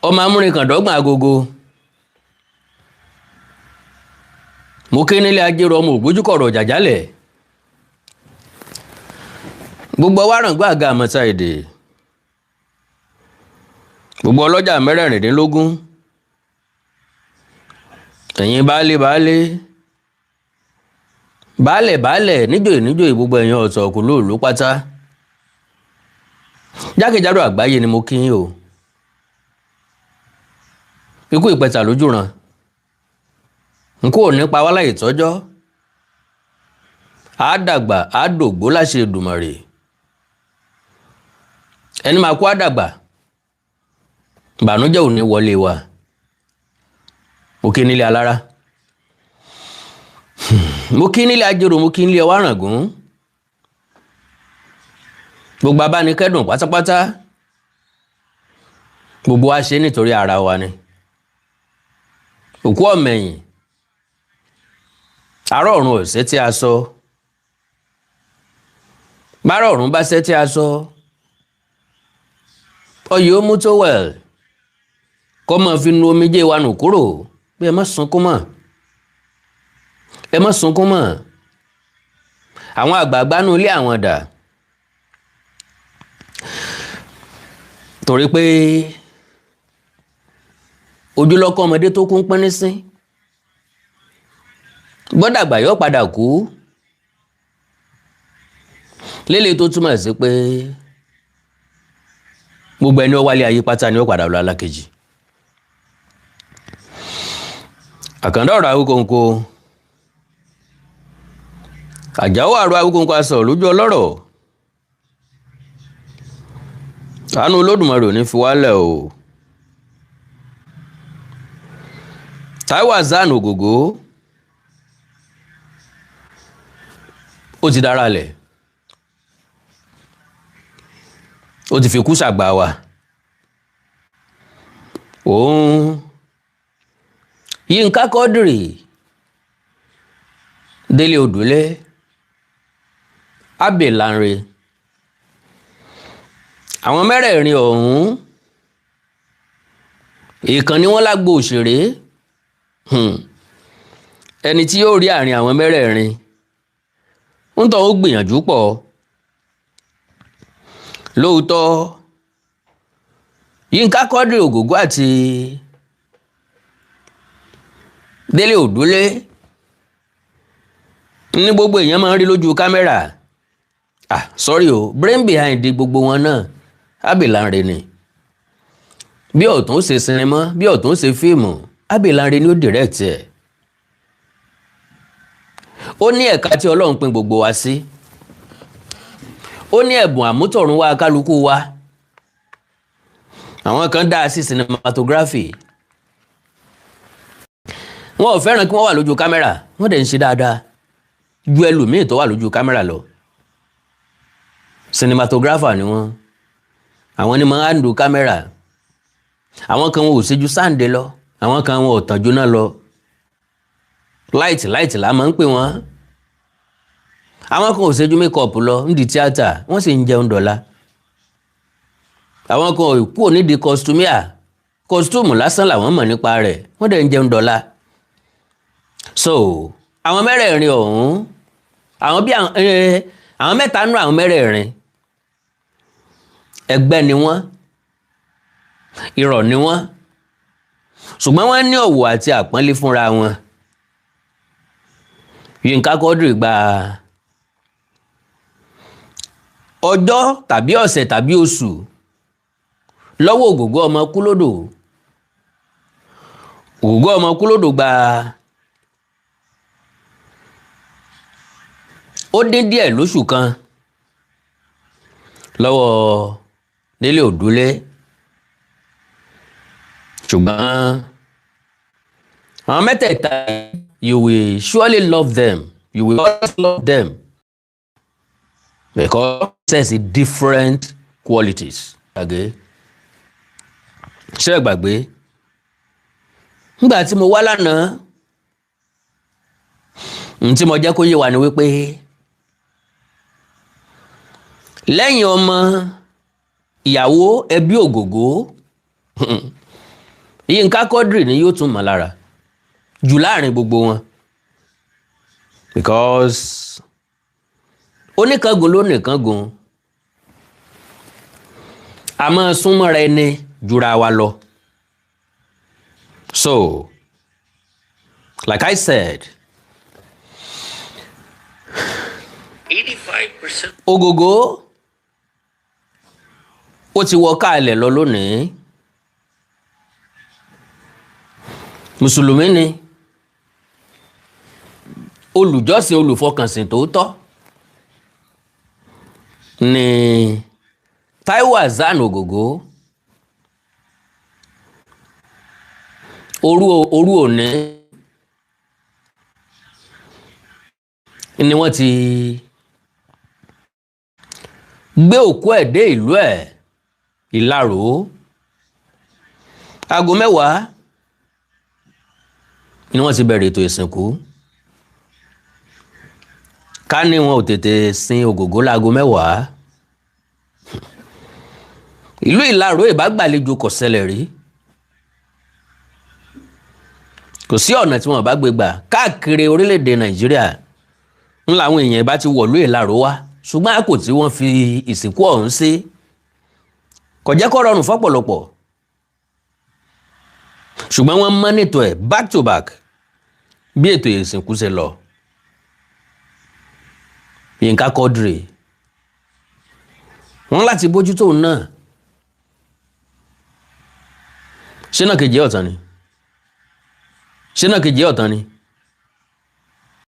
Ọmọ amúrinkàndọ́gbọ̀n agogo. Mo kí nílé ajérò ọmọ ògbójúkọ̀rọ̀ jàjálẹ̀. Gbogbo wárangó àga àmọ́ta èdè. Gbogbo ọlọ́jà mẹ́rẹ̀ẹ̀rìndínlógún. Ẹ̀yin baálé baálé. Baálẹ̀ baálẹ̀ níjòyè níjòyè gbogbo ẹ̀yin ọ̀tọ̀ kò lóòló pátá. Jákèjádò àgbáyé ni mo kí yín o. Ikú ìpẹta lójúran. N kò ní pa wá láì tọ́jọ́. Á dàgbà á dògbó láṣẹ Èdùmàrè. Ẹni máa kú á dàgbà. Ìbànújẹ́ ò ní wọlé wa. Mo kí nílé alára. Mo kí nílé ajérò, mo kí nílé ọwárangún. Gbogbo abánikẹ́dùn pátápátá. Gbogbo wa ṣe nítorí ara wa ni. Òkú ọ̀mẹ̀yìn. Àárọ̀ ọ̀run ò ṣe tí a sọ. Bárọ̀ ọ̀run bá ṣe tí a sọ. Ọyẹ ó mú tó wẹ̀l. Kọ́ máa fi nu omijé wa nù kúrò. Bí ẹ má sunkún mọ́. Ẹ má sunkún mọ́. Àwọn àgbààgbà nú ilé àwọn dà. Torí pé ojúlọ́kọ́ ọmọdé tó kún pínrín-sín. Gbọ́dàgbà yóò padà kú. Lélẹ̀ tó túmọ̀ sí pé gbogbo ẹni ó wálé ayé pátá ni ó padà lọ alákejì. Àkàndá ọ̀rọ̀ Awíkonko. Àjàó àrò Awíkonko asọ̀rọ̀ lójú ọlọ́rọ̀. Àánú Olódùmarè ò ní fi wálẹ̀ o. Taiwo Hassan Ògògó ó ti dára lẹ̀. Ó ti fi kú ṣàgbà wa. Òun Yínká Quadri, Délé Odùlé, Abbey Lanre. Àwọn mẹ́rẹ̀ẹ̀rin ọ̀hún ìkànnì wọn lágbo òṣèré. Ẹni tí yóò rí àárín àwọn mẹ́rẹ̀ẹ̀rin ń tọ́ ó gbìyànjú pọ̀. Lóòótọ́ Yínká Quadri, Ògògó àti Délé Odùlé ní gbogbo èèyàn máa ń rí lójú kámẹ́rà. Ah, sorry o, brain behind gbogbo wọn náà Abbey Lanre ni. Bí ọ̀tún ṣe sinimá, bí ọ̀tún ṣe fíìmù, Abbey Lanre ni ó direct ẹ̀. Ó ní ẹ̀ka tí Ọlọ́run pín gbogbo wa sí. Ó ní ẹ̀bùn àmútọ̀run wa kálukú wa. Àwọn kan dá sí cinematography. Wọn ò fẹ́ràn kí wọ́n wà lójú kámẹ́rà, wọ́n dẹ̀ ń ṣe dáadáa ju ẹlòmíì tó wà lójú kámẹ́rà lọ. Cinematographer ni wọ́n. Àwọn ni máa ń handle kámẹ́rà. Àwọn kan wọn ò ṣe ju sáǹdé lọ, àwọn kan wọn ò tàn jóná lọ. Láìtì láìtì là máa ń pè wọ́n. Àwọn kan ò ṣe ju mékọ̀pù lọ nídìí tíátà, wọ́n sì ń jẹun dọ̀la. Àwọn kan ò kúrò nídìí kọ́sítúmíà, kọ́sítúmù lásán làwọn mọ̀ nípa rẹ̀, wọ́n dẹ̀ ń jẹun dọ̀la. So àwọn mẹ́rẹ̀ẹ̀rin ọ̀hún, àwọn bí àwọn mẹ́ta nú àwọn mẹ́rẹ̀ẹ̀rin ẹgbẹ́ ni wọ́n, irọ́ ni wọ́n, ṣùgbọ́n wọ́n ní ọ̀wọ̀ àti àpọ́nlé fúnra wọn. Yínká Quadri gba ọjọ́ tàbí ọ̀sẹ̀ tàbí oṣù lọ́wọ́ Ògògó ọmọ Kúlódò. Ògògó ọmọ Kúlódò gba ó dín díẹ̀ lóṣù kan lọ́wọ́ Délé Odùlé. Ṣùgbọ́n àwọn mẹ́tẹ̀ẹ̀ta, you will surely love them, you will always love them because possess different qualities. Gbàgbé, ṣé ẹ gbàgbé nígbà tí mo wá lánàá, n tí mo jẹ́ kó yé wa ni wípé lẹ́yìn ọmọ ìyàwó ẹbí Ògògó Yínká Quadri ni yóò tún mọ̀ lára jù láàrin gbogbo wọn, because oníkangun ló nìkangun, a máa súnmọ́ra ẹni jura wa lọ. So like I said, 85% Ògògó ó ti wọ káàlẹ̀ lọ lónìí. Mùsùlùmí ni, olùjọ́sìn, olùfọkànsìn tòótọ́ ni Taiwo Hassan Ògògó. Òru òní ni wọ́n ti gbé òkú ẹ̀ dé ìlú ẹ̀ Ìlaró. Aago 10 ni wọ́n ti bẹ̀rẹ̀ ètò ìsìnkú. Ká ní wọn ò tètè sin Ògògó láago 10, ìlú Ìlaró ìbá gbàlejò kò ṣẹlẹ̀ rí. Kò sí ọ̀nà tí wọn bá gbé gbà káàkiri orílẹ̀-èdè Nàìjíríà ń làwọn èèyàn bá ti wọ̀lú Ìlaró wá, ṣùgbọ́n àkò tí wọ́n fi ìsìnkú ọ̀hún sí kò jẹ́ kó rọrùn fọ́pọ̀lọpọ̀, ṣùgbọ́n wọ́n monitor ẹ̀ back to back bí ètò ìsìnkú ṣe lọ. Yínká Quadri, wọ́n láti bójútó òun náà. Ṣé náà kejì ọ̀tàn ni? Ṣé náà kejì ọ̀tàn ni?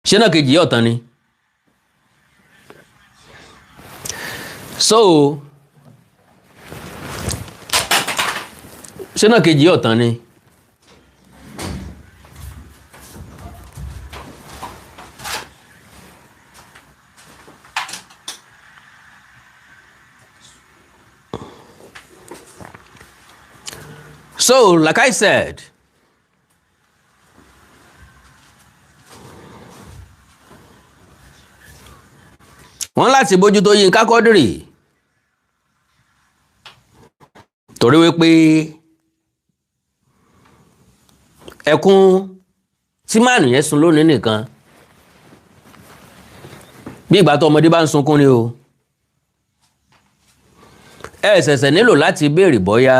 Ṣé náà kejì ọ̀tàn ni? So ṣé náà kejì ọ̀tàn ni? So, like I said, wọ́n láti bójútó Yínká Quadri torí wípé ẹkún tí máàlù yẹn sun lónìí nìkan, bí ìgbà tó ọmọdé bá ń sunkún ni o. Ẹ ṣẹ̀ṣẹ̀ nílò láti béèrè bóyá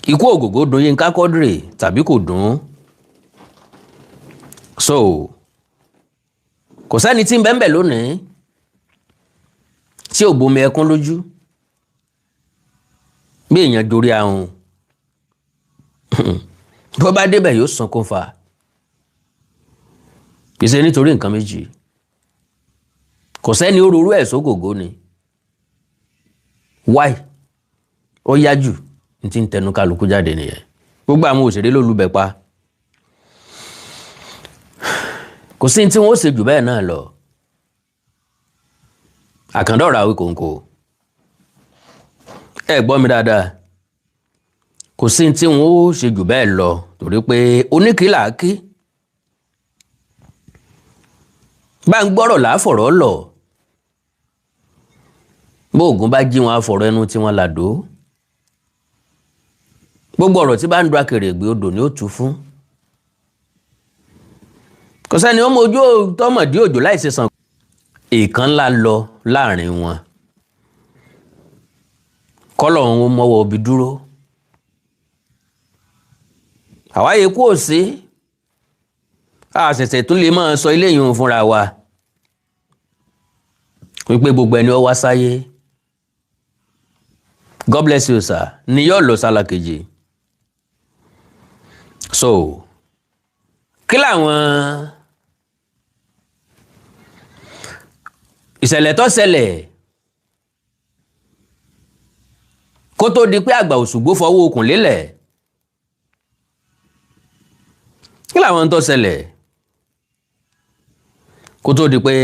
ikú Ògògó dùn Yínká Quadri tàbí kò dùn. So kò sẹ́ni tí ń bẹ́ńbẹ̀ lónìí tí ò bomi ẹkún lójú bí èèyàn dorí ahun, bó bá débẹ̀ yóò sunkún fa. Kì í ṣe nítorí nǹkan méjì, kò sẹ́ni ó rorú ẹ̀ sógògó ni. Why? Ó yá jù ní ti ń tẹnu kálukú jáde nìyẹn. Gbogbo àwọn òṣèré ló lubẹ̀ pa, kò sí tí wọ́n ó ṣe jù bẹ́ẹ̀ náà lọ. Àkàndọ̀rọ̀ àwí kòǹkò, ẹ gbọ́ mi dáadáa, kò sí tí wọ́n ó ṣe jù bẹ́ẹ̀ lọ torí pé oníkìlà kí bá ń gbọ́rọ̀ láfọ̀rọ̀ lọ, bó ògùn bá jí wọn àfọ̀rọ̀ ẹnu tí wọ́n làdó. Gbogbo ọ̀rọ̀ tí bá ń du akèrègbè odò ni ó tu fún. Kò sẹ́ni ó mọ ojú tọmọdé òjò láì ṣe sàn. Èèkàn ńlá lọ láàrin wọn, kọ́lọ̀ òun mọ́wọ́ obì dúró. Àwáyé kú òsí, a ṣẹ̀ṣẹ̀ tún lè máa sọ eléyìí òun fúnra wa wípé gbogbo ẹni ó wá sáyé, God bless you sir, ni yóò lọ sálà kejì. So kí làwọn ìṣẹ̀lẹ̀ tó ṣẹlẹ̀ kó tó di pé àgbà Òṣùgbó fọwọ́ okùn lélẹ̀? Kí làwọn tó ṣẹlẹ̀ kó tó di pé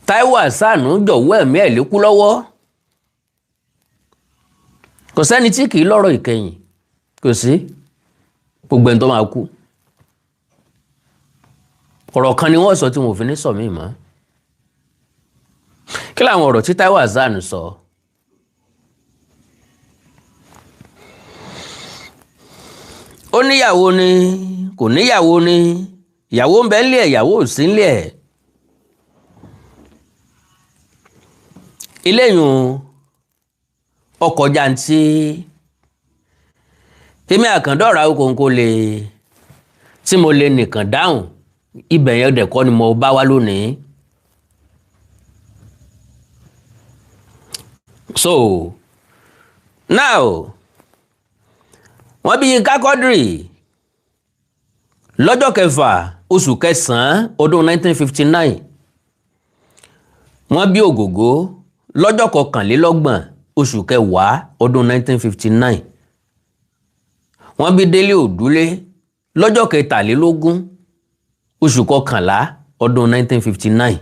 Táíwò Hassan jọ̀wọ́ ẹ̀mí ẹ̀ lékú lọ́wọ́? Kò sẹ́ni tí kì í lọ́rọ̀ ìkẹyìn, kò sí gbogbo ẹni tó máa kú. Ọ̀rọ̀ kan ni wọ́n sọ tí wọn ò fi ní sọ míì mọ́. Kí làwọn ọ̀rọ̀ tí Táíwò Hassan sọ? Ó níyàwó ni, kò níyàwó ni, ìyàwó ń bẹ ńlé ẹ̀, ìyàwó ò sí ńlé ẹ̀. Eléyìí ọkọ̀ jàǹtí tèmi àkàndọ̀rà okòǹkò lè tí mo lè nìkan dáhùn ibẹ̀ yẹn dẹ̀ kọ́ ni mo bá wá lónìí. So now wọ́n bí Yínká Quadri lọ́jọ́ kẹfà oṣù kẹsàn-án ọdún 1959. Wọ́n bí Ògògó lọ́jọ́ kọkànlélọ́gbọ̀n oṣù kẹwàá ọdún 1959. Wọ́n bí Délé Òdúlé lọ́jọ́ kẹtàlélógún oṣù kọkànlá ọdún 1959.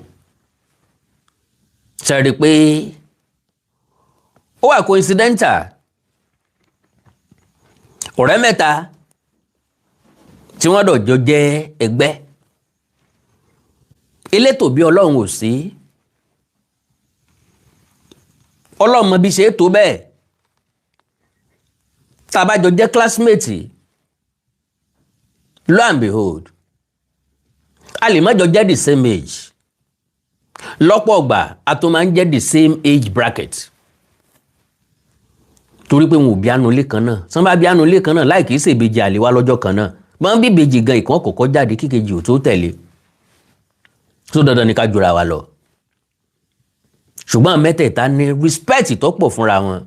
Ṣe rí i pé ó wà coincidental, ọ̀rẹ́ mẹ́ta tí wọ́n dọ̀jọ́ jẹ́ ẹgbẹ́ elétò bí Ọlọ́run ò sí, Ọlọ́run mọ bí ṣe é tó bẹ́ẹ̀. Tá a bá jọ jẹ́ classmate, lo and behold, a lè má jọ jẹ́ the same age. Lọ́pọ̀ ọgbà a tó máa ń jẹ́ the same age bracket, torí pé wọn ò bí àánú ilé kan náà. Tí wọ́n bá bí àánú ilé kan náà, láì kìí ṣèbejì àlè wá lọ́jọ́ kan náà, bọ́n bí ìbejì gan ìkan kọ̀ọ̀kọ́ jáde kíkejì ò tó tẹ̀lé. Tó dandan ni ká jura wa lọ. Ṣùgbọ́n mẹ́tẹ̀ẹ̀ta ní respect tó pọ̀ fúnra wọn.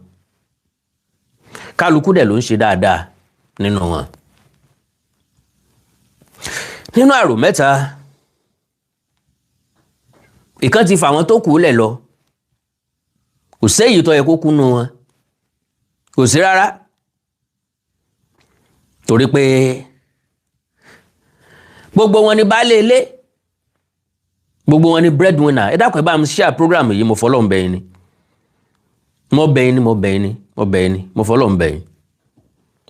Kálukú dẹ̀ ló ń ṣe dáadáa nínú wọn. Nínú àrò mẹ́ta, ìkan ti fà wọn tó kù lẹ̀ lọ. Kò séyìí tó yẹ kó kú nù wọn, kò sí rárá, torí pé gbogbo wọn ni baálé ilé, gbogbo wọn ni breadwinner. Ẹ dákun, ẹ bá mi share program yìí. Mo fọlọ́ ń bẹ̀ yín ni, mo bẹ̀ yín ni, mo bẹ̀ yín ni, mo bẹ̀ yín ni, mo fọlọ́ ń bẹ̀ yín.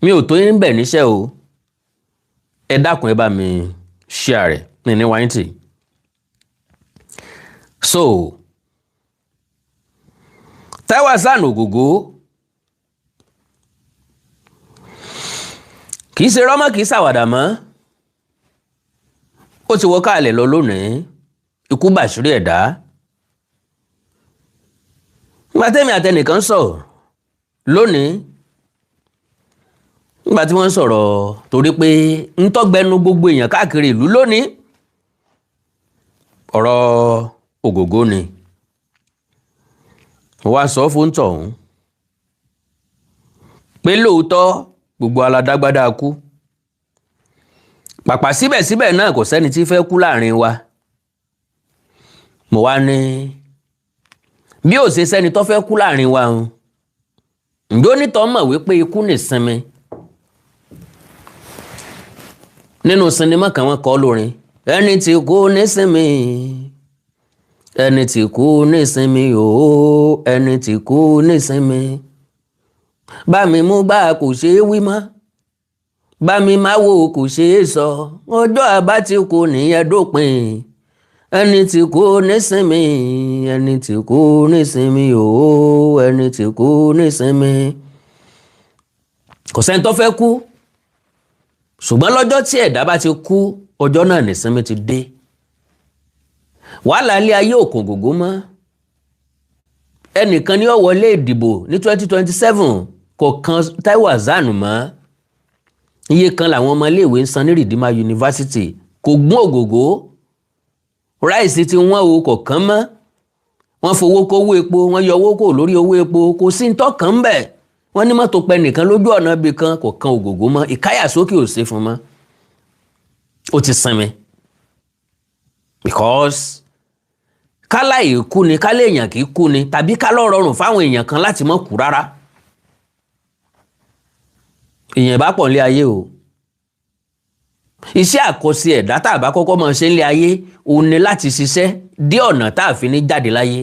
Mi ò tó yín bẹ̀ níṣẹ́ o. Ẹ dákun, ẹ bá mi share rẹ̀ ní ní wáyé tì. So Taiwo Hassan Ògògó kì í ṣe rọ́mọ́, kì í ṣàwàdà mọ́. Ó ti wọ káàlẹ̀ lọ lónìí, ikú bàṣírí ẹ̀dá. Nígbà tẹ́mi àtẹnìkan sọ̀rọ̀ lónìí, nígbà tí wọ́n ń sọ̀rọ̀, torí pé ń tọ́gbẹ́nu gbogbo èèyàn káàkiri ìlú lónìí, ọ̀rọ̀ Ògògó ni. Mo wá sọ fún tọ̀hún pé lóòótọ́ gbogbo aládágbádá kú, pàpà síbẹ̀síbẹ̀ náà kò sẹ́ni tí fẹ́ kú láàrin wa. Mo wá ní bí ò ṣe sẹ́ni tó fẹ́ kú láàrin wa ń ǹjọ́ nítọ́ mọ̀ wípé ikú nìsinmi. Nínú sinimá kan wọ́n kọ lórin, ẹni tí kú nísinmi, ẹni tí kú nísinmi ooo, ẹni tí kú nísinmi, bá mi mú bá kò ṣeé wí mọ́, bá mi má wo kò ṣeé sọ, ọjọ́ àbá tí kò nìyẹn dópin, ẹni tí kú nísinmi, ẹni tí kú nísinmi ooo, ẹni tí kú nísinmi. Kò sẹ́ni tó fẹ́ kú, ṣùgbọ́n lọ́jọ́ tí ẹ̀dá bá ti kú, ọjọ́ náà nísinmi ti dé. Wàhálà ilé ayé òkun gògó mọ́. Ẹnìkan ní ó wọlé ìdìbò ní 2027 kò kan Taiwo Hassan mọ́. Iye kan làwọn ọmọ iléèwé ń san ní Redeemer University, kò gún Ògògó. Ráìsì tí wọ́n o kò kàn mọ́. Wọ́n fowó kówó epo, wọ́n yọ owó kò lórí owó epo, kò sí ń tọ́kàn bẹ̀. Wọ́n ní mọ́tò pẹ nìkan lójú ọ̀nà ibì kan, kò kan Ògògó mọ́. Ìkáyàsókè ò sí fún mọ́, ó ti sinmi. Because kálá ìkú ni, kálá èèyàn kì í kú ni, tàbí kálá rọrùn fáwọn èèyàn kan láti má kú rárá. Èèyàn bá pọ̀ nílé ayé o. Iṣẹ́ àkọsí ẹ̀dá tá a bá kọ́kọ́ máa ṣe nílé ayé òun ni láti ṣiṣẹ́ dé ọ̀nà tá a fi ní jáde láyé.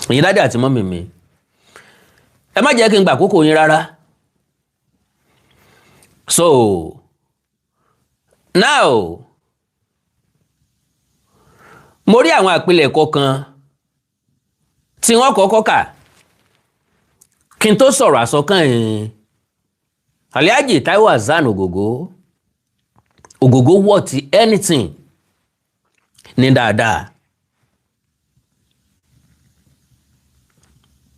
Èyí dájú àti mọ́mì mi, ẹ má jẹ́ kí n gbà àkókò yín rárá. So now mo rí àwọn àpilẹ̀kọ kan tí wọ́n kọ́kọ́ kà kí n tó sọ̀rọ̀ àsọkàn yìí. Alhaji Taiwo Hassan Ogogo, Ogogo worth anything ní dáadáa.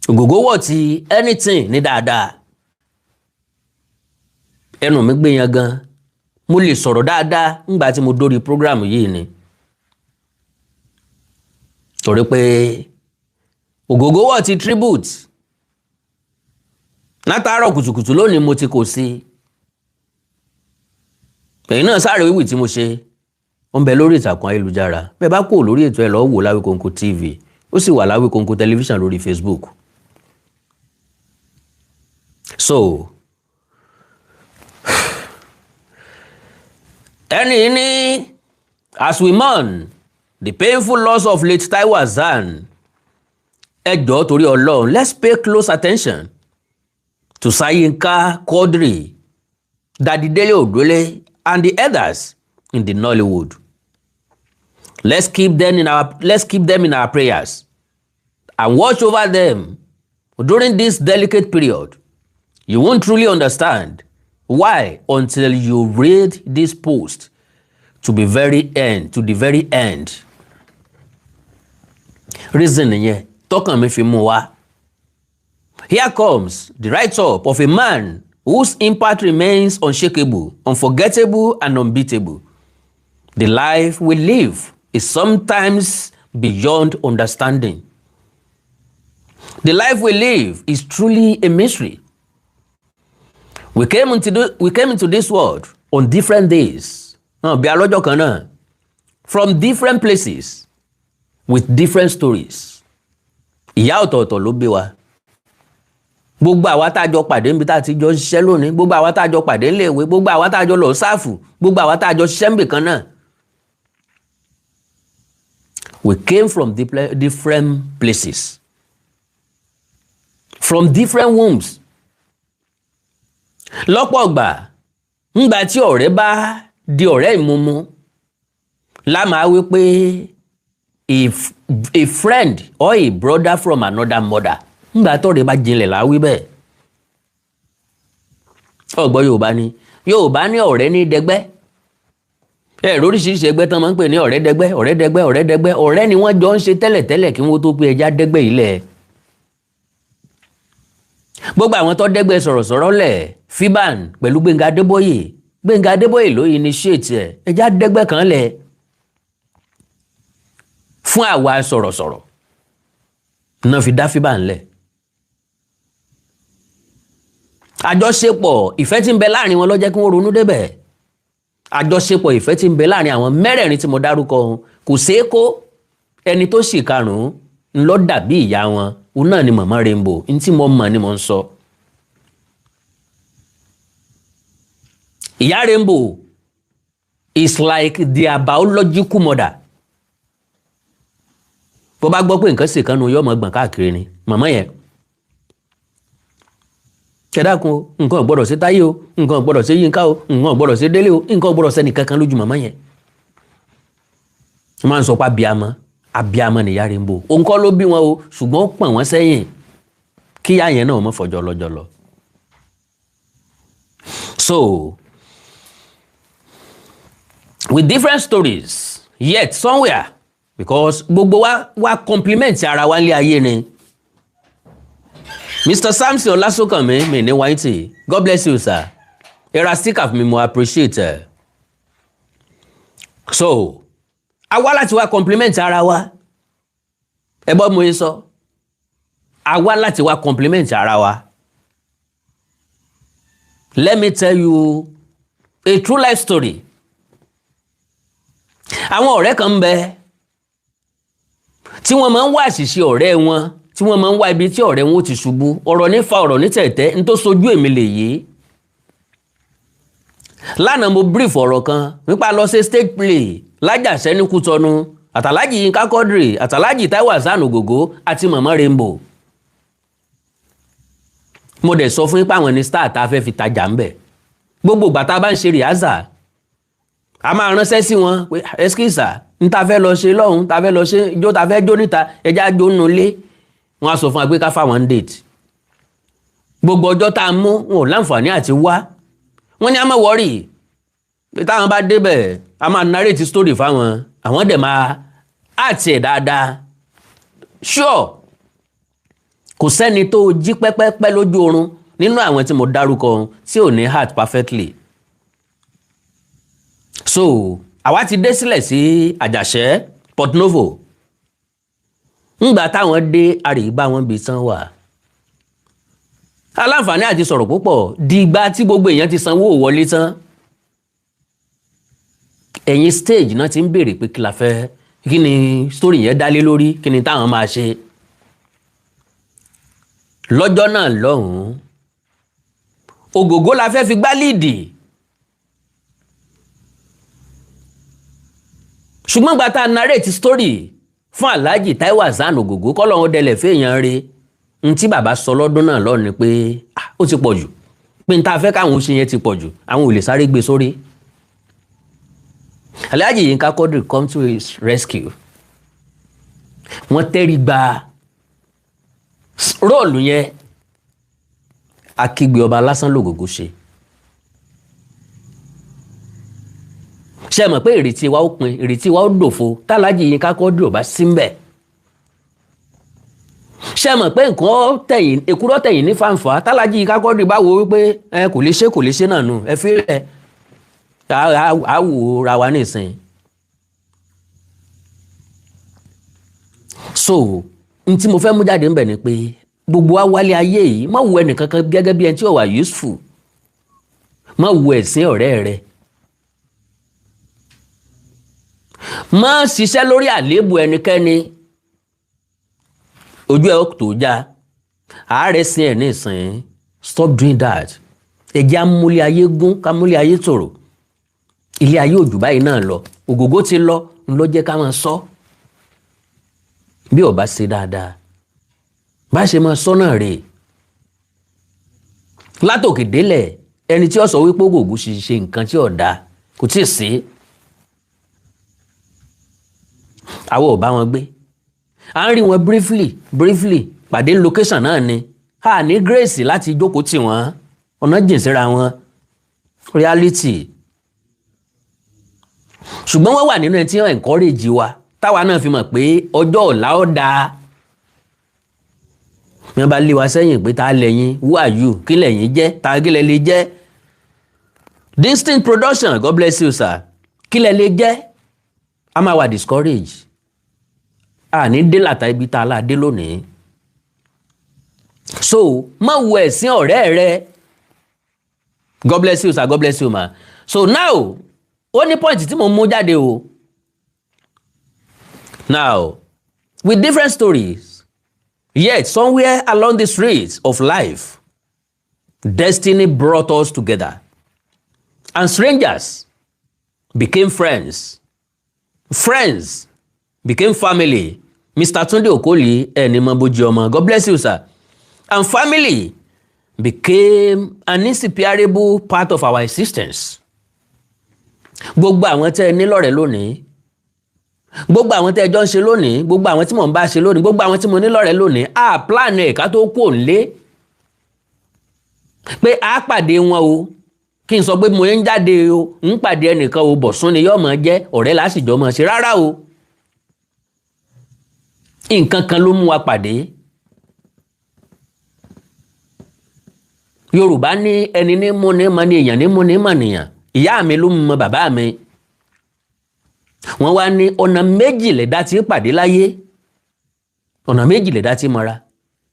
Ògògó worth anything ní dáadáa. Ẹnu mi gbé yan gan, mo lè sọ̀rọ̀ dáadáa ńgbà tí mo dórí program yìí ni, torí pé Ògògó worth tribute. Látàárọ̀ kùtùkùtù lónìí mo ti kò sí ẹ̀yin náà sáré wíwì tí mo ṣe ó ń bẹ lórí ìtàkùn ayélujára. Bẹ́ẹ̀ bá kò lórí ètò ẹ̀ lọ́ọ́ wò l'Awikonko TV, ó sì wà l'Awikonko tẹlifíṣàn lórí Facebook. So ẹni ní, as we mourn the painful loss of late Taiwo Hassan, ẹ jọ̀ọ́ torí Ọlọ́run, let's pay close attention to Sayinka Quadri, Daddy Dele Odule and the others in the Nollywood. Let's keep them in our prayers and watch over them during this delicate period. You won't truly understand why until you read this post to the very end. Reason nìyẹn tọkàn mi fi mú wá. Here comes the write-up of a man whose impact remains unshakable, unforgettable and unbeatable. The life we live is sometimes beyond understanding. The life we live is truly a mystery. We came into this world on different days. Bí alọ́jọ́ kan náà, from different places with different stories. Ìyá ọ̀tọ̀ọ̀tọ̀ ló bí wa. Gbogbo àwa tá a jọ pàdé níbi tá a ti jọ ń ṣiṣẹ́ lónìí, gbogbo àwa tá a jọ pàdé níléèwé, gbogbo àwa tá a jọ lọ sáàfù, gbogbo àwa tá a jọ ṣiṣẹ́ níbì kan náà. We came from different places, from different wombs. Lọ́pọ̀ ọgbà ńgbà tí ọ̀rẹ́ bá di ọ̀rẹ́ ìmumu la máa wí pé a friend or a brother from another mother. Ńgbà tọ́rẹ́ bá jinlẹ̀ la wí bẹ́ẹ̀. Ọ̀gbọ́n Yorùbá ni, Yorùbá ní ọ̀rẹ́ ní dẹgbẹ́. Ẹ lóríṣiríṣi ẹgbẹ́ tán máa ń pè ní ọ̀rẹ́ dẹgbẹ́, ọ̀rẹ́ dẹgbẹ́, ọ̀rẹ́ dẹgbẹ́. Ọ̀rẹ́ ni wọ́n jọ ń ṣe tẹ́lẹ̀tẹ́lẹ̀ kí wọ́n tó pé ẹja dẹ́gbẹ́ ilẹ̀. Gbogbo àwọn tó dẹ́gbẹ́ sọ̀rọ̀sọ̀rọ̀ lẹ̀, Fiban pẹ̀lú Gbénga Adébóyè, Gbénga Adébóyè ló initiate ẹ̀, ẹja dẹ́gbẹ́ kan lẹ̀ fún àwa sọ̀rọ̀sọ̀rọ̀ náà fi dá Fiban lẹ̀. Àjọṣepọ̀ ìfẹ́ tí ń bẹ láàrin wọn ló jẹ́ kí wọ́n ronú débẹ̀. Àjọṣepọ̀ ìfẹ́ tí ń bẹ láàrin àwọn mẹ́rẹ̀ẹ̀rin tí mo dárúkọ kò ṣeé kó. Ẹni tó sì karùn-ún ńlọ dàbí ìyá wọn, òun náà ni Màmá Rainbow. N tí mo mọ̀ ni mo ń sọ. Ìyá Rainbow is like their biological mother. Bó bá gbọ́ pé nǹkan ṣe kan nu yóò mọ̀ gbọ̀n káàkiri ni màmá yẹn. Ẹ dákun o, nǹkan ò gbọ́dọ̀ ṣe Táyé o, nǹkan ò gbọ́dọ̀ ṣe Yínká o, nǹkan ò gbọ́dọ̀ ṣe Délé o, nǹkan ò gbọ́dọ̀ ṣe ẹnìkankan lójú màmá yẹn. Wọ́n máa ń sọ pé abiyamọ, abiyamọ nìyá Rainbow. Òun kọ́ ló bí wọn o, ṣùgbọ́n ó pọ̀n wọ́n sẹ́yìn kíyà yẹn náà mọ̀ fọjọ́ lọ́jọ́ lọ. So, with different stories, yet somewhere, because gbogbo wa compliment ara wa nílé ayé ni. Mr. Samson Olasokanmi mi ní wáyìntì, God bless you sir. Ẹ̀ra sticker fún mi, mo appreciate ẹ̀. So, a wá láti wá compliment ara wa. Ẹ gbọ́ mo yín sọ. A wá láti wá compliment ara wa. Let me tell you a true life story. Àwọn ọ̀rẹ́ kan ń bẹ tí wọ́n máa ń wá àṣìṣe ọ̀rẹ́ wọn, tí wọ́n máa ń wá ibi tí ọ̀rẹ́ wọn ó ti ṣubú. Ọ̀rọ̀ ní fa ọ̀rọ̀ ní tẹ̀tẹ̀, n tó sojú èmi lè yé. Lánàá mo brief ọ̀rọ̀ kan nípa lọ sí stage play lájàṣẹ́ ní Kútọ́nù, àtàlájì Yínká Quadri, àtàlájì Taiwo Hassan Ogogo àti Màmá Rainbow. Mo dẹ̀ sọ fún yín pé àwọn ní star tá a fẹ́ fi tajà ń bẹ̀. Gbogbo ìgbà tá a bá ń ṣe rìhásà, a máa ránṣẹ́ sí wọn pé ẹskísà ń ta fẹ́ lọ ṣe lọ́hùn, ta fẹ́ lọ ṣe ijó, ta fẹ́ jó níta, ẹja jó nínú ilé. Wọ́n á sọ fún wa pé ká fáwọn date. Gbogbo ọjọ́ tá a mú wọn ò láǹfààní àti wá. Wọ́n ní a máa worry pé táwọn bá débẹ̀, a máa narrate story fáwọn, àwọn dẹ̀ máa act ẹ̀ dáadáa. Sure, kò sẹ́ni tó jí pẹ́pẹ́pẹ́ lójú oorun nínú àwọn tí mo dárúkọ tí ò ní act perfectly. So àwa ti dé sílẹ̀ sí Àjàṣẹ́, Port Novo. Ńgbà táwọn dé, àríbá wọn bí tán wà, aláǹfààní àti sọ̀rọ̀ púpọ̀. Dìgbà tí gbogbo èèyàn ti sanwó wọlé tán, ẹ̀yìn stage náà ti ń béèrè pé kí la fẹ́, kí ni story yẹn dálé lórí, kí ni táwọn máa ṣe lọ́jọ́ náà lọ́hùn-ún. Ògògó la fẹ́ fi gbá lead, ṣùgbọ́n gba tá a narrate story fún Alhaji Taiwo Hassan Ògògó, kọ́lọ́hún dẹlẹ̀ fẹ́yàn re, n tí bàbá sọ lọ́dún náà lọ́ọ̀ ni pé ó ti pọ̀ jù, pé n ta fẹ́ káwọn ṣe yẹn ti pọ̀ jù, àwọn ò lè sáré gbé sórí. Alhaji Yinka Quadri come to his rescue. Wọ́n tẹ́rí gba role yẹn. Akígbe ọba lásán lògògó ṣe. Ṣe mọ̀ pé ìrètí wa ó pin, ìrètí wa ó dòfo tálájì Yinka Quadri ò bá sí ń bẹ̀? Ṣe mọ̀ pé nǹkan tẹ̀yìn èkúrọ́ tẹ̀yìn ní fàǹfà tálájì Yinka Quadri bá wo wípé ẹ kò lè ṣe, kò lè ṣe náà nù, ẹ fi ẹ á wò ra wa nísìn. So n tí mo fẹ́ mú jáde ń bẹ̀ ni pé gbogbo wa wálé ayé yìí, má wo ẹnìkankan gẹ́gẹ́ bí ẹni tí ò wà useful, má wo ẹ̀sìn ọ̀rẹ́ rẹ, má ṣiṣẹ́ lórí àléébù ẹnikẹ́ni. Ojú ẹ̀ tó já àárẹ̀ sí ẹ̀ nísìn. Stop doing that. Ẹ jẹ́ amúlé ayé gún, kámúlé ayé tòrò. Ilé ayé òjò báyìí náà lọ. Ògògó ti lọ ń lọ, jẹ́ ká máa sọ bí ó bá ṣe dáadáa, bá ṣe máa sọ náà rèé látòkè délẹ̀. Ẹni tí ó sọ wípé Ògògó ṣe nǹkan tí ò dáa kò tí ì sí. Àwọn ò bá wọn gbé, à ń rí wọn briefly briefly pàdé location náà ni a ní grace láti jókòó tì wọ́n, ọ̀nà jìn síra wọn, reality. Ṣùgbọ́n wọ́n wà nínú ẹni tí wọ́n encourage wa, táwa náà fi mọ̀ pé ọjọ́ ọ̀la ó dáa. Bí wọ́n bá lé wa sẹ́yìn pé ta lẹ́yìn, who are you, kí lẹ́yìn jẹ́, ta kí lẹ lè jẹ́? Distinct Production, God bless you sir. Kí lẹ lè jẹ́? A máa wà discourage, a ní dé làtà ibi tá a lá dé lónìí. So má wo ẹ̀sìn ọ̀rẹ́ rẹ. God bless you sir, God bless you ma. So now, ó ní point tí mo mú jáde o. Now, with different stories, yet somewhere along the streets of life, destiny brought us together and strangers became friends, friends became family. Mr. Tunde Okoli Enimoboji ọmọ, God bless you sir. And family became an inseparable part of our existence. Gbogbo àwọn tẹ́ ẹ ní lọ́rẹ̀ẹ́ lónìí, gbogbo àwọn tẹ́ ẹ jọ ń ṣe lónìí, gbogbo àwọn tí mò ń bá ṣe lónìí, gbogbo àwọn tí mo ní lọ́rẹ̀ẹ́ lónìí, a plan ẹ̀ ká tó kú òǹlé pé a pàdé wọn o. Kí n sọ pé mo ń jáde o, ń pàdé ẹnìkan o, Bọ̀sún ni yóò máa jẹ́ ọ̀rẹ́ lásìjọ́ máa ṣe, rárá o. Nǹkan kan ló mú wa pàdé. Yorùbá ní ẹni ní mú ní mọ ní èèyàn ní mú ní mọ̀ nìyàn. Ìyá mi ló mọ bàbá mi. Wọ́n wá ní ọ̀nà méjì lẹ̀dá tí pàdé láyé, ọ̀nà méjì lẹ̀dá tí mọ́ra.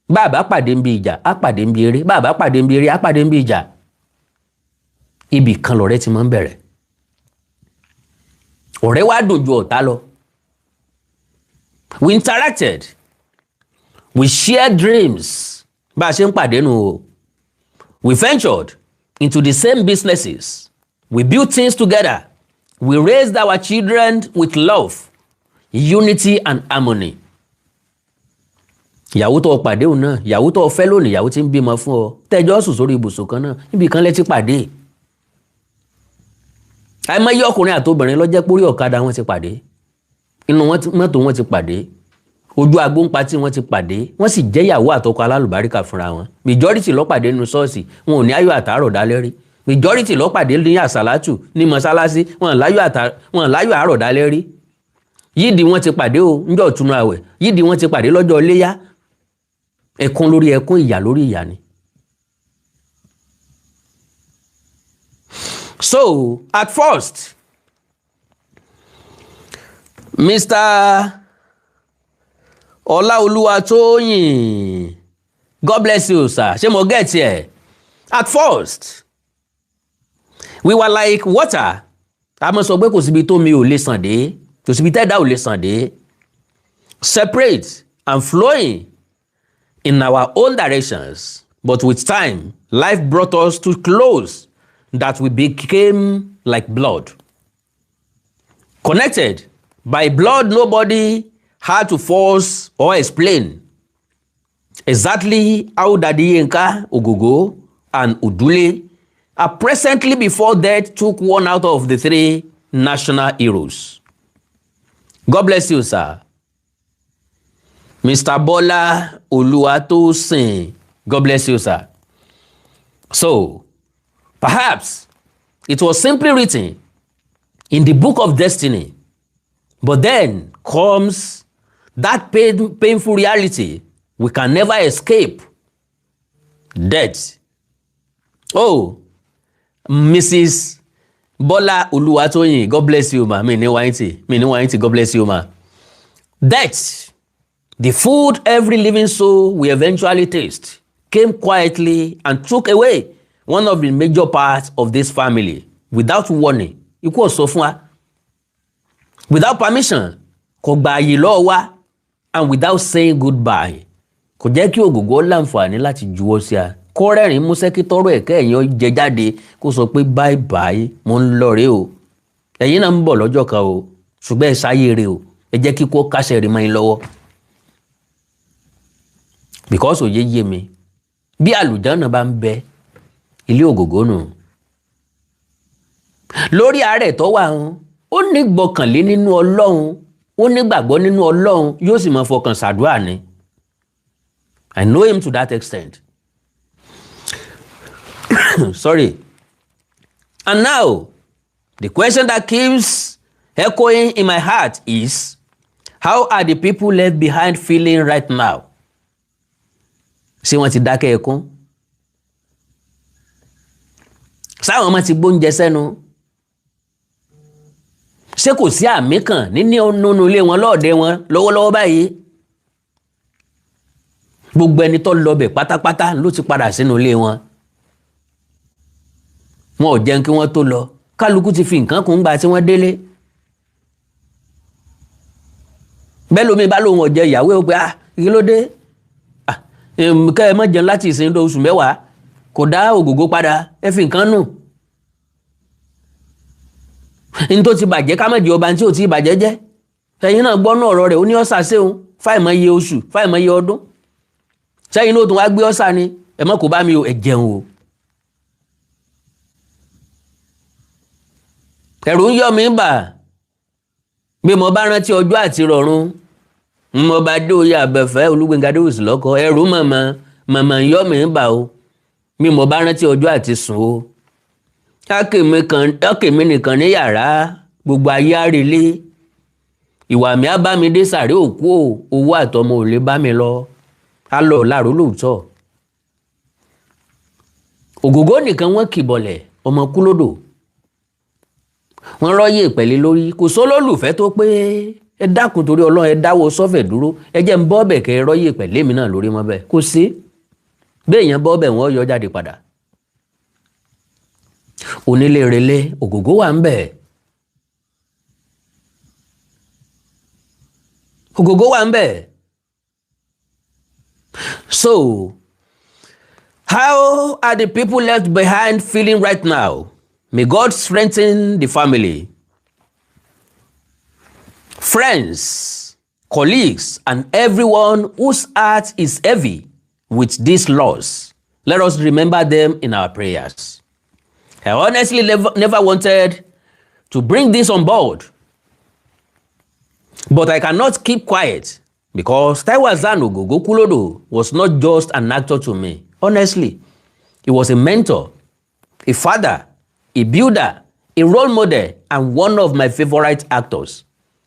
Bàbá pàdé ń bi ìjà, á pàdé ń bi eré. Bàbá pàdé ń bi eré, á pàdé ń bi ìjà. Ibì kan lọ̀rẹ́ ti máa ń bẹ̀rẹ̀. Ọ̀rẹ́ wá dùn ju ọ̀tá lọ. We interacted, we shared dreams. Bá a ṣe ń pàdé nù o. We ventured into the same businesses, we built things together, we raised our children with love, unity and harmony. Ìyàwó tó o pàdé òun náà, ìyàwó tó o fẹ́ lónìí, ìyàwó tí ń bímọ fún ọ, tẹ́jọ́ sùn sórí ibùsùn kan náà, níbi kan lẹ́tí pàdé. Àìmọye ọkùnrin àtobìnrin ló jẹ́ pórí ọ̀kadà wọn ti pàdé, inú mọ́tò wọn ti pàdé, ojú agbóńpa tí wọ́n ti pàdé, wọ́n sì jẹ́ ìyàwó àtọkọ alálùbáríkà fúnra wọn. Majority ló pàdé nínú ṣọ́ọ̀ṣì, wọn ò ní ayọ̀ àtàárọ̀ dálẹ́ rí. Majority ló pàdé ní àsàlátù ní mọ́sálásí. Wọn láyọ̀ àárọ̀ dálẹ́ rí. Yídì wọn ti pàdé o níjọ́ ìtúnu àwẹ̀, yídì wọn ti pàdé lọ́jọ́ iléyá. Ẹkún lórí ẹkún, ìyà lórí ìyà ni. So at first, Mr. Ọláolúwatóyìn, God bless you, sir. Ṣé mo get here? At first, we were like water. A mọ̀ sọ pé kò síbi tó mi ò lè sàn dé, kò síbi tẹ́dá ò lè sàn dé. Separate and flowing in our own directions, but with time, life brought us too close that we became like blood. Connected by blood nobody had to force or explain. Exactly how Daddy Yinka, Ogogo, and Odule are presently before death took one out of the three national heroes. God bless you, sir. Mr. Bola Oluwatosin, God bless you, sir. So, perhaps it was simply written in the book of destiny, but then comes that painful reality we can never escape: death. Oh, Mrs. Bola Oluwatoyin, God bless you, ma. Mi ní wáyìntì, mi ní wáyìntì, God bless you, ma. Death, the food every living soul will eventually taste, came quietly and took away one of the major parts of this family without warning. Ikú ò sọ fún wa. Without permission, kò gba àyè lọ́wọ́ wa, and without saying goodbye. Kò jẹ́ kí Ògògó láǹfààní láti juwọ́ sí a. Kó rẹ́rìn-ín músẹ́ kí tọ́rọ̀ ẹ̀kẹ́ ẹ̀yìn jẹ jáde, kó sọ pé bye bye, mo ń lọ rèé o. Ẹ̀yin náà ń bọ̀ lọ́jọ́ kan o, ṣùgbọ́n ẹ sáyé rè o, ẹ jẹ́ kíkó kásẹ̀ rí mọ́ yín lọ́wọ́. Because òye yé mi, bí àlùjánnà bá ń bẹ, ilé Ògògó nù. Lórí àárẹ̀ tó wà ń, ó ní gbọ́kànlé nínú Ọlọ́run, ó ní gbàgbọ́ nínú Ọlọ́run, yóò sì máa fọkàn ṣàdúrà ni. I know him to that extent. Sorry. And now, the question that keeps echoing in my heart is, how are the people left behind feeling right now? Ṣé wọ́n ti dákẹ́ ẹkún? Sáwọn ọmọ ti gbóúnjẹ sẹ́nu? Ṣé kò sí àmì kan nínú ilé wọn lọ́ọ̀dẹ wọn lọ́wọ́lọ́wọ́ báyìí? Gbogbo ẹni tó lọ bẹ̀ pátápátá ló ti padà sínú ilé wọn. Wọn ò jẹun kí wọ́n tó lọ. Kálukú ti fi nǹkan kún gbà tí wọ́n délé. Bẹ́ẹ̀ lómi bá lóun ọ̀jẹ̀ ìyàwó ẹ̀ pé ah kí ló dé? Kẹ́ ẹ má jẹun láti ìsìn oṣù mẹ́wàá, kò dá Ògògó padà, ẹ fi nǹkan nù. N tó ti bàjẹ́ ká má jẹ ọba tí ò ti bàjẹ́ jẹ́. Ẹ̀yin náà gbọ́ náà ọ̀rọ̀ rẹ̀, ó ní ọ̀sà séun fáìmọ̀ iye oṣù, fáìmọ̀ iye ọdún. Sẹ́yìn náà tún wá gbé ọ̀sà ni, ẹ má kó bá mi o, ẹ jẹun o. Ẹ̀rù ń yọ mí bà bí mo bá rántí ọjọ́ àti rọ̀run. Mo bá dé oyè àbẹ̀fẹ́ Olúgbénga Adéwùsì lọ́kọ, ẹ̀rù màmá màmá ń yọ mí bà o bí mo bá rántí ọjọ́ àti sùn o. Ákèmí nìkan ní yàrá gbogbo ayé àrèlé. Ìwà mi á bá mi dé sàré òkú o, owó àtọmọ ò lè bá mi lọ. Á lọ láàrú lóòótọ́. Ògògó nìkan wọ́n kìbọ̀lẹ̀ ọmọ kúlódò. Wọ́n rọ́yè pẹ̀lẹ́ lórí, kò sólólùfẹ́ tó pé ẹ dákun torí Ọlọ́run, ẹ dáwọ́ sọ́fẹ̀ dúró, ẹ jẹ́ ń bọ́ bẹ̀ kẹ́ ẹ rọ́yè pẹ̀lẹ́ mi náà lórí mọ́ bẹ́ẹ̀. Kò sí bẹ́ẹ̀ yẹn bọ́ bẹ̀ wọ́n yọ jáde padà. Onílé relé Ògògó wà ń bẹ̀. Ògògó wà ń bẹ̀. So, how are the people left behind feeling right now? May God strengthen the family, friends, colleagues, and everyone whose heart is heavy with this loss. Let us remember them in our prayers. I honestly never wanted to bring this on board, but I cannot keep quiet because Taiwo Hassan Ogogo Kulodo was not just an actor to me. Honestly, he was a mentor, a father, a builder, a role model, and one of my favorite actors.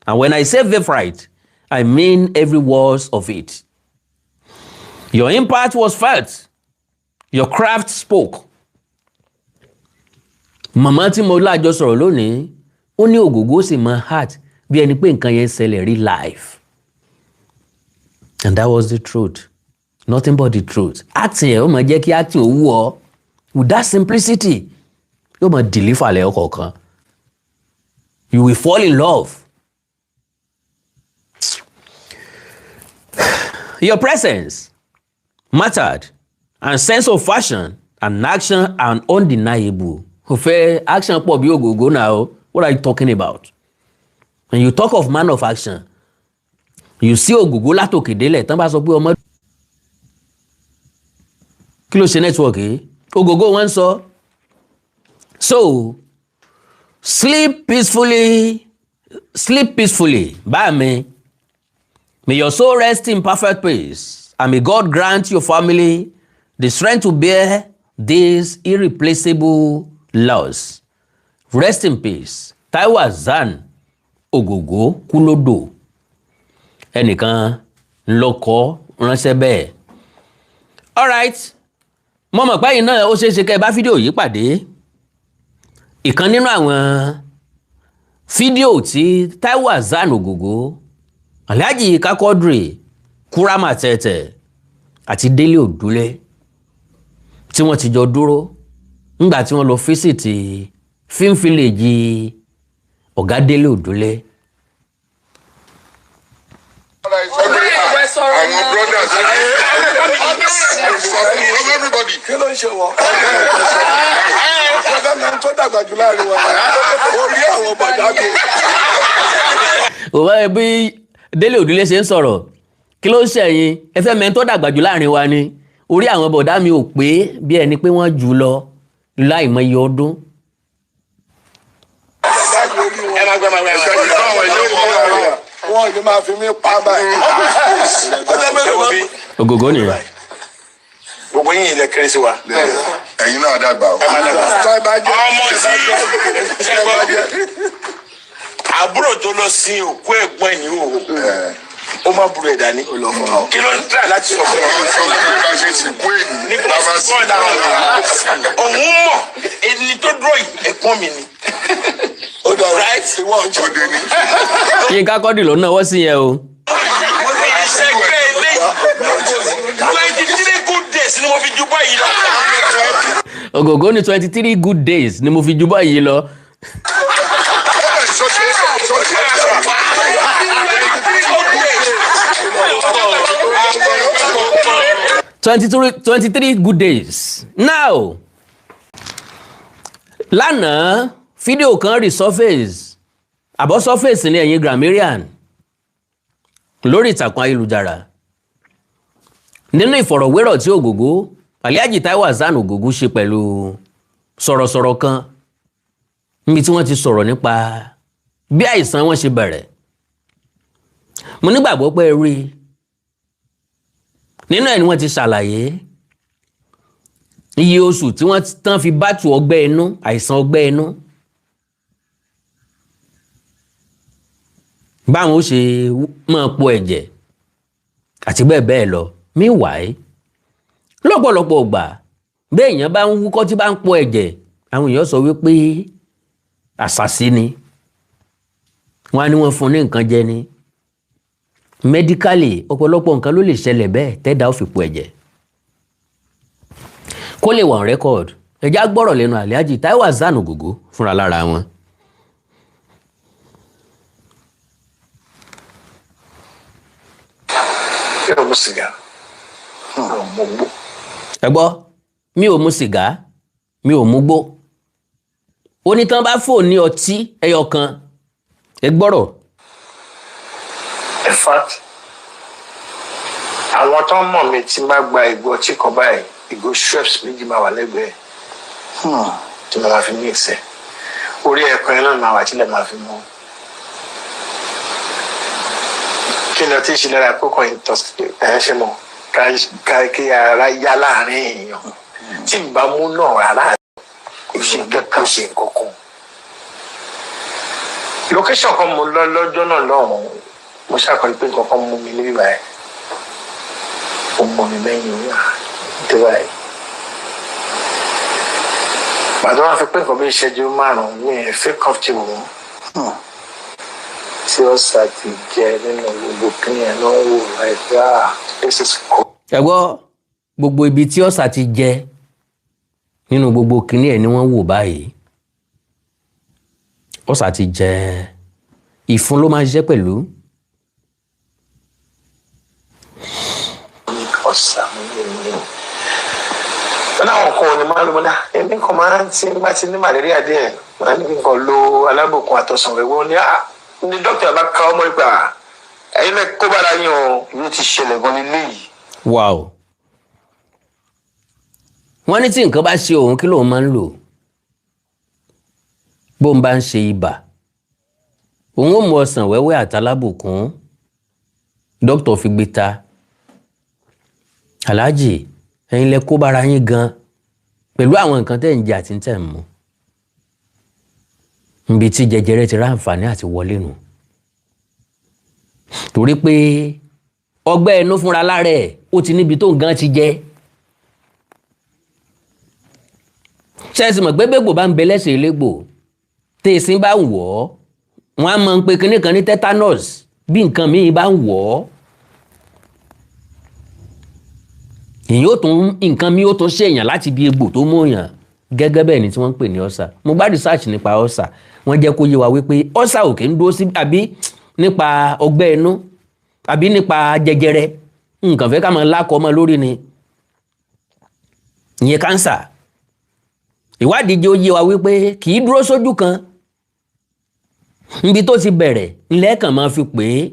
And when I say favorite, I mean every word of it. Your impact was felt. Your craft spoke. Màmá tí mo lájọ sọ̀rọ̀ lónìí, ó ní Ògògó sì mọ act bí ẹni pé nǹkan yẹn ṣẹlẹ̀ real life. And that was the truth. Nothing but the truth. Acting ẹ̀ ó máa jẹ́ kí acting ó wú ọ. With that simplicity, yóò máa deliver lẹ́ọ̀kọ̀ọ̀kan. You will fall in love. Your presence mattered, and sense of fashion and action are undeniable. Kò fẹ́ action pọ̀ bí Ògògó náà o. What are you talking about? When you talk of man of action, you see Ògògó látòkè délẹ̀ tán bá sọ pé ọmọ kí ló ṣe network yìí? Ògògó wọn ń sọ. So sleep peacefully, sleep peacefully, bá mi. May your soul rest in perfect peace, and may God grant your family the strength to bear this irreplaceable loss. Rest in peace. Taiwo Hassan Ògògó Kúlódò. Ẹnìkan ńlọkọ ránṣẹ́ bẹ́ẹ̀. Alright, mo mọ̀ pé ẹ̀yin náà ó ṣeé ṣe kẹ́ ẹ bá fídíò yìí pàdé. Ìkan nínú àwọn fídíò tí Taiwo Hassan Ògògó, Alhaji Yinka Quadri, Kurama Tẹ̀tẹ̀ àti Délé Òdúlé tí wọ́n ti jọ dúró ńgbà tí wọ́n lọ visit film village ọ̀gá Délé Òdúlé. Àwọn brothers of everybody. Kí ló ń ṣe wọ́n? Ṣé mi tó dàgbà jù láàrin wa? Orí àwọn bàdá mi. Òwò bí Délé Òdúlé ṣe ń sọ̀rọ̀, kí ló ń ṣẹ̀yìn? Ẹ fẹ́ mẹ́ni tó dàgbà jù láàrin wa ni. Orí àwọn bọ̀dá mi ò pé bí ẹni pé wọ́n jù lọ láìmọye ọdún. Wọ́n ní máa fi mí pa báyìí. Ògògó nìyẹn. Gbogbo yín ilẹ̀ kéré sí wa. Ẹ̀yin náà dàgbà o. Ọmọ tí àbúrò tó lọ sin òkú ẹ̀gbọ́n ẹ̀ ní òwò, ó má burú ẹ̀ dání. Kí ló ń tà láti sọ fún ọ? Bá ṣe sìnkú èyí. Nípa sìnkú ọ̀la òun mọ̀ ẹni tó dúró yìí ẹ̀gbọ́n mi ni. Ó dọ̀rọ̀ ìwọ ọjọ́. Òde ni. Yínká Quadri ló náwó sí yẹn o. Ìṣègbè ilé 23 good days ni mo fi ju báyìí lọ. Ògògó ní 23 good days ni mo fi ju báyìí lọ. 23 good days. Now, lánàá fídíò kan resurface, àbọ̀ surface ní ẹ̀yìn grammarian lórí ìtàkùn ayélujára. Nínú ìfọ̀rọ̀wérọ̀ tí Ògògó, Alhaji Taiwo Hassan Ògògó ṣe pẹ̀lú sọ̀rọ̀sọ̀rọ̀ kan níbi tí wọ́n ti sọ̀rọ̀ nípa bí àìsàn wọn ṣe bẹ̀rẹ̀. Mo nígbàgbọ́ pé ẹ rí i. Nínú ẹ̀ ni wọ́n ti ṣàlàyé iye oṣù tí wọ́n tán fi bátù ọgbẹ́ inú, àìsàn ọgbẹ́ inú, báwọn ó ṣe máa po ẹ̀jẹ̀ àti bẹ́ẹ̀ bẹ́ẹ̀ lọ. Meanwhile, lọ́pọ̀lọpọ̀ ọgbà bí èèyàn bá ń wúkọ́ tí bá ń po ẹ̀jẹ̀, àwọn èèyàn sọ wípé àṣàsí ni, wọ́n á ní wọ́n fún ní nǹkan jẹ ni. Medically, ọ̀pọ̀lọpọ̀ nǹkan ló lè ṣẹlẹ̀ bẹ́ẹ̀ tẹ́dá ó fi po ẹ̀jẹ̀. Kó lè wà on record, ẹ̀já gbọ́rọ̀ lẹ́nu Alhaji Taiwo Hassan Ògògó fúnra lára wọn. Mi ò mu sìgá, mi ò mu gbó. Ẹ gbọ́, mi ò mu sìgá, mi ò mu gbó. Onítàn bá fò ní ọtí ẹyọ kan, ẹ gbọ́rọ̀. In fact, àwọn tó ń mọ̀ mi tí máa gba ìgò ọtí kan báyìí, ìgò Schweppes méjì máa wà lẹ́gbẹ̀ẹ́ tí mo máa fi mix ẹ̀. Orí ẹ̀kan yẹn náà máa wà tílẹ̀ máa fi mú. Kí ni ọtí ṣe lára kókò ẹ̀ ṣe mọ̀ ká kí ara yá láàrin èèyàn tí n bá mú náà rárá. Ṣe nǹkan kan, ṣe nǹkan kan. Location kan mo lọ lọ́jọ́ náà lọ́hùn-ún, mo ṣàkọlù pé nǹkan kan mú mi níbí báyìí, ó mọ mi mẹ́yìn orí àdé báyìí. Pàtó wọn fi pé nǹkan bí ìṣẹ́jú 5, mi ò feel comfortable mọ́. Tí ọ̀sà ti jẹ nínú gbogbo kíni ẹ̀ ló ń wò like, ah, this is cool. Ẹ gbọ́, gbogbo ibi tí ọ̀sà ti jẹ nínú gbogbo kinní ẹ̀ ni wọ́n wò báyìí. Ọ̀sà ti jẹ ìfun ló máa ń ṣiṣẹ́ pẹ̀lú. Ọ̀sà mi ní ìlú wọn náà kọ́ ni máa ń lò náà. Èmi kan máa ń tí bá ti ní malaria díẹ̀, máa ní kí n kàn lo alábòkun àtọ̀sán wẹ̀wẹ̀ ní à ní dókítà bá ká ọmọ ìgbà ẹ̀yin lẹ kó bára yín o. Ìlú ti ṣẹlẹ̀ gan nílé yìí. Wow. Wọ́n ní tí nǹkan bá ṣe òun, kí lòun máa ń lò? Bóun bá ń ṣe ibà, òun ó mu ọsàn wẹ́wẹ́ àtàlábùkún. Dókítà fi gbé ta, aláàjì, ẹ̀yin lẹ kó bára yín gan pẹ̀lú àwọn nǹkan tẹ́ ń jẹ àti tẹ́ ń mu. Níbi tí jẹjẹrẹ ti ráǹfààní àti wọlé nù, torí pé ọgbẹ́ inú fúnra lára ẹ̀, ó ti níbi tó nǹkan ti jẹ́. Ṣẹ́ẹ̀sì mọ̀ pé gbégbò bá ń bẹ lẹ́sẹ̀ elégbò, tèèsìn bá ń wọ̀ ọ́, wọ́n á mọ̀ ń pe kinní kan ní tetanus. Bí nǹkan míì bá ń wọ̀ ọ́, èyí ó tún nǹkan míì ó tún ṣèyàn láti bí egbò tó mú yàn. Gẹ́gẹ́ bẹ́ẹ̀ ni tí wọ́n ń pè ní ọ̀sà. Mo gbá research nípa ọ̀sà, wọ́n jẹ́ kó yé wa wípé ọ̀sà ò kì í dúró sí àbí nípa ọgbẹ́ inú àbí nípa jẹjẹrẹ. Nǹkan fẹ́ ká máa lákọ̀ ọmọ lórí ni ìyẹn kánsà. Ìwádìí jẹ́ ó yé wa wípé kì í dúró sójú kan. Níbi tó ti bẹ̀rẹ̀ ńlẹ́kàn máa fi pè é.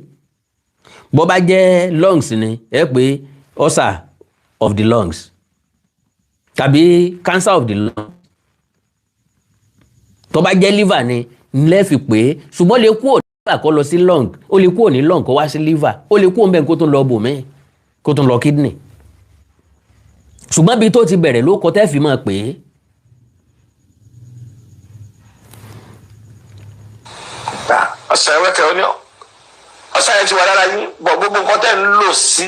Bó bá jẹ́ lungs ni, ẹ pé ulcer of the lungs tàbí cancer of the lungs. Tó bá jẹ́ liver ni, ńlẹ́ fi pè é. Ṣùgbọ́n lè kúrò nígbà kó lọ sí lung, ó lè kúrò ní lung kó wá sí liver, ó lè kúrò ńbẹ̀ kó tún lọ bòmíì, kó tún lọ kidney. Ṣùgbọ́n bí tó ti bẹ̀rẹ̀ ló kọ tẹ́ fi máa pè é. Ọ̀sán ẹ̀wẹ̀kẹ̀ ó ní ọ̀sán yẹn ti wà lára yín bọ̀, gbogbo nǹkan tẹ́ ń lò sí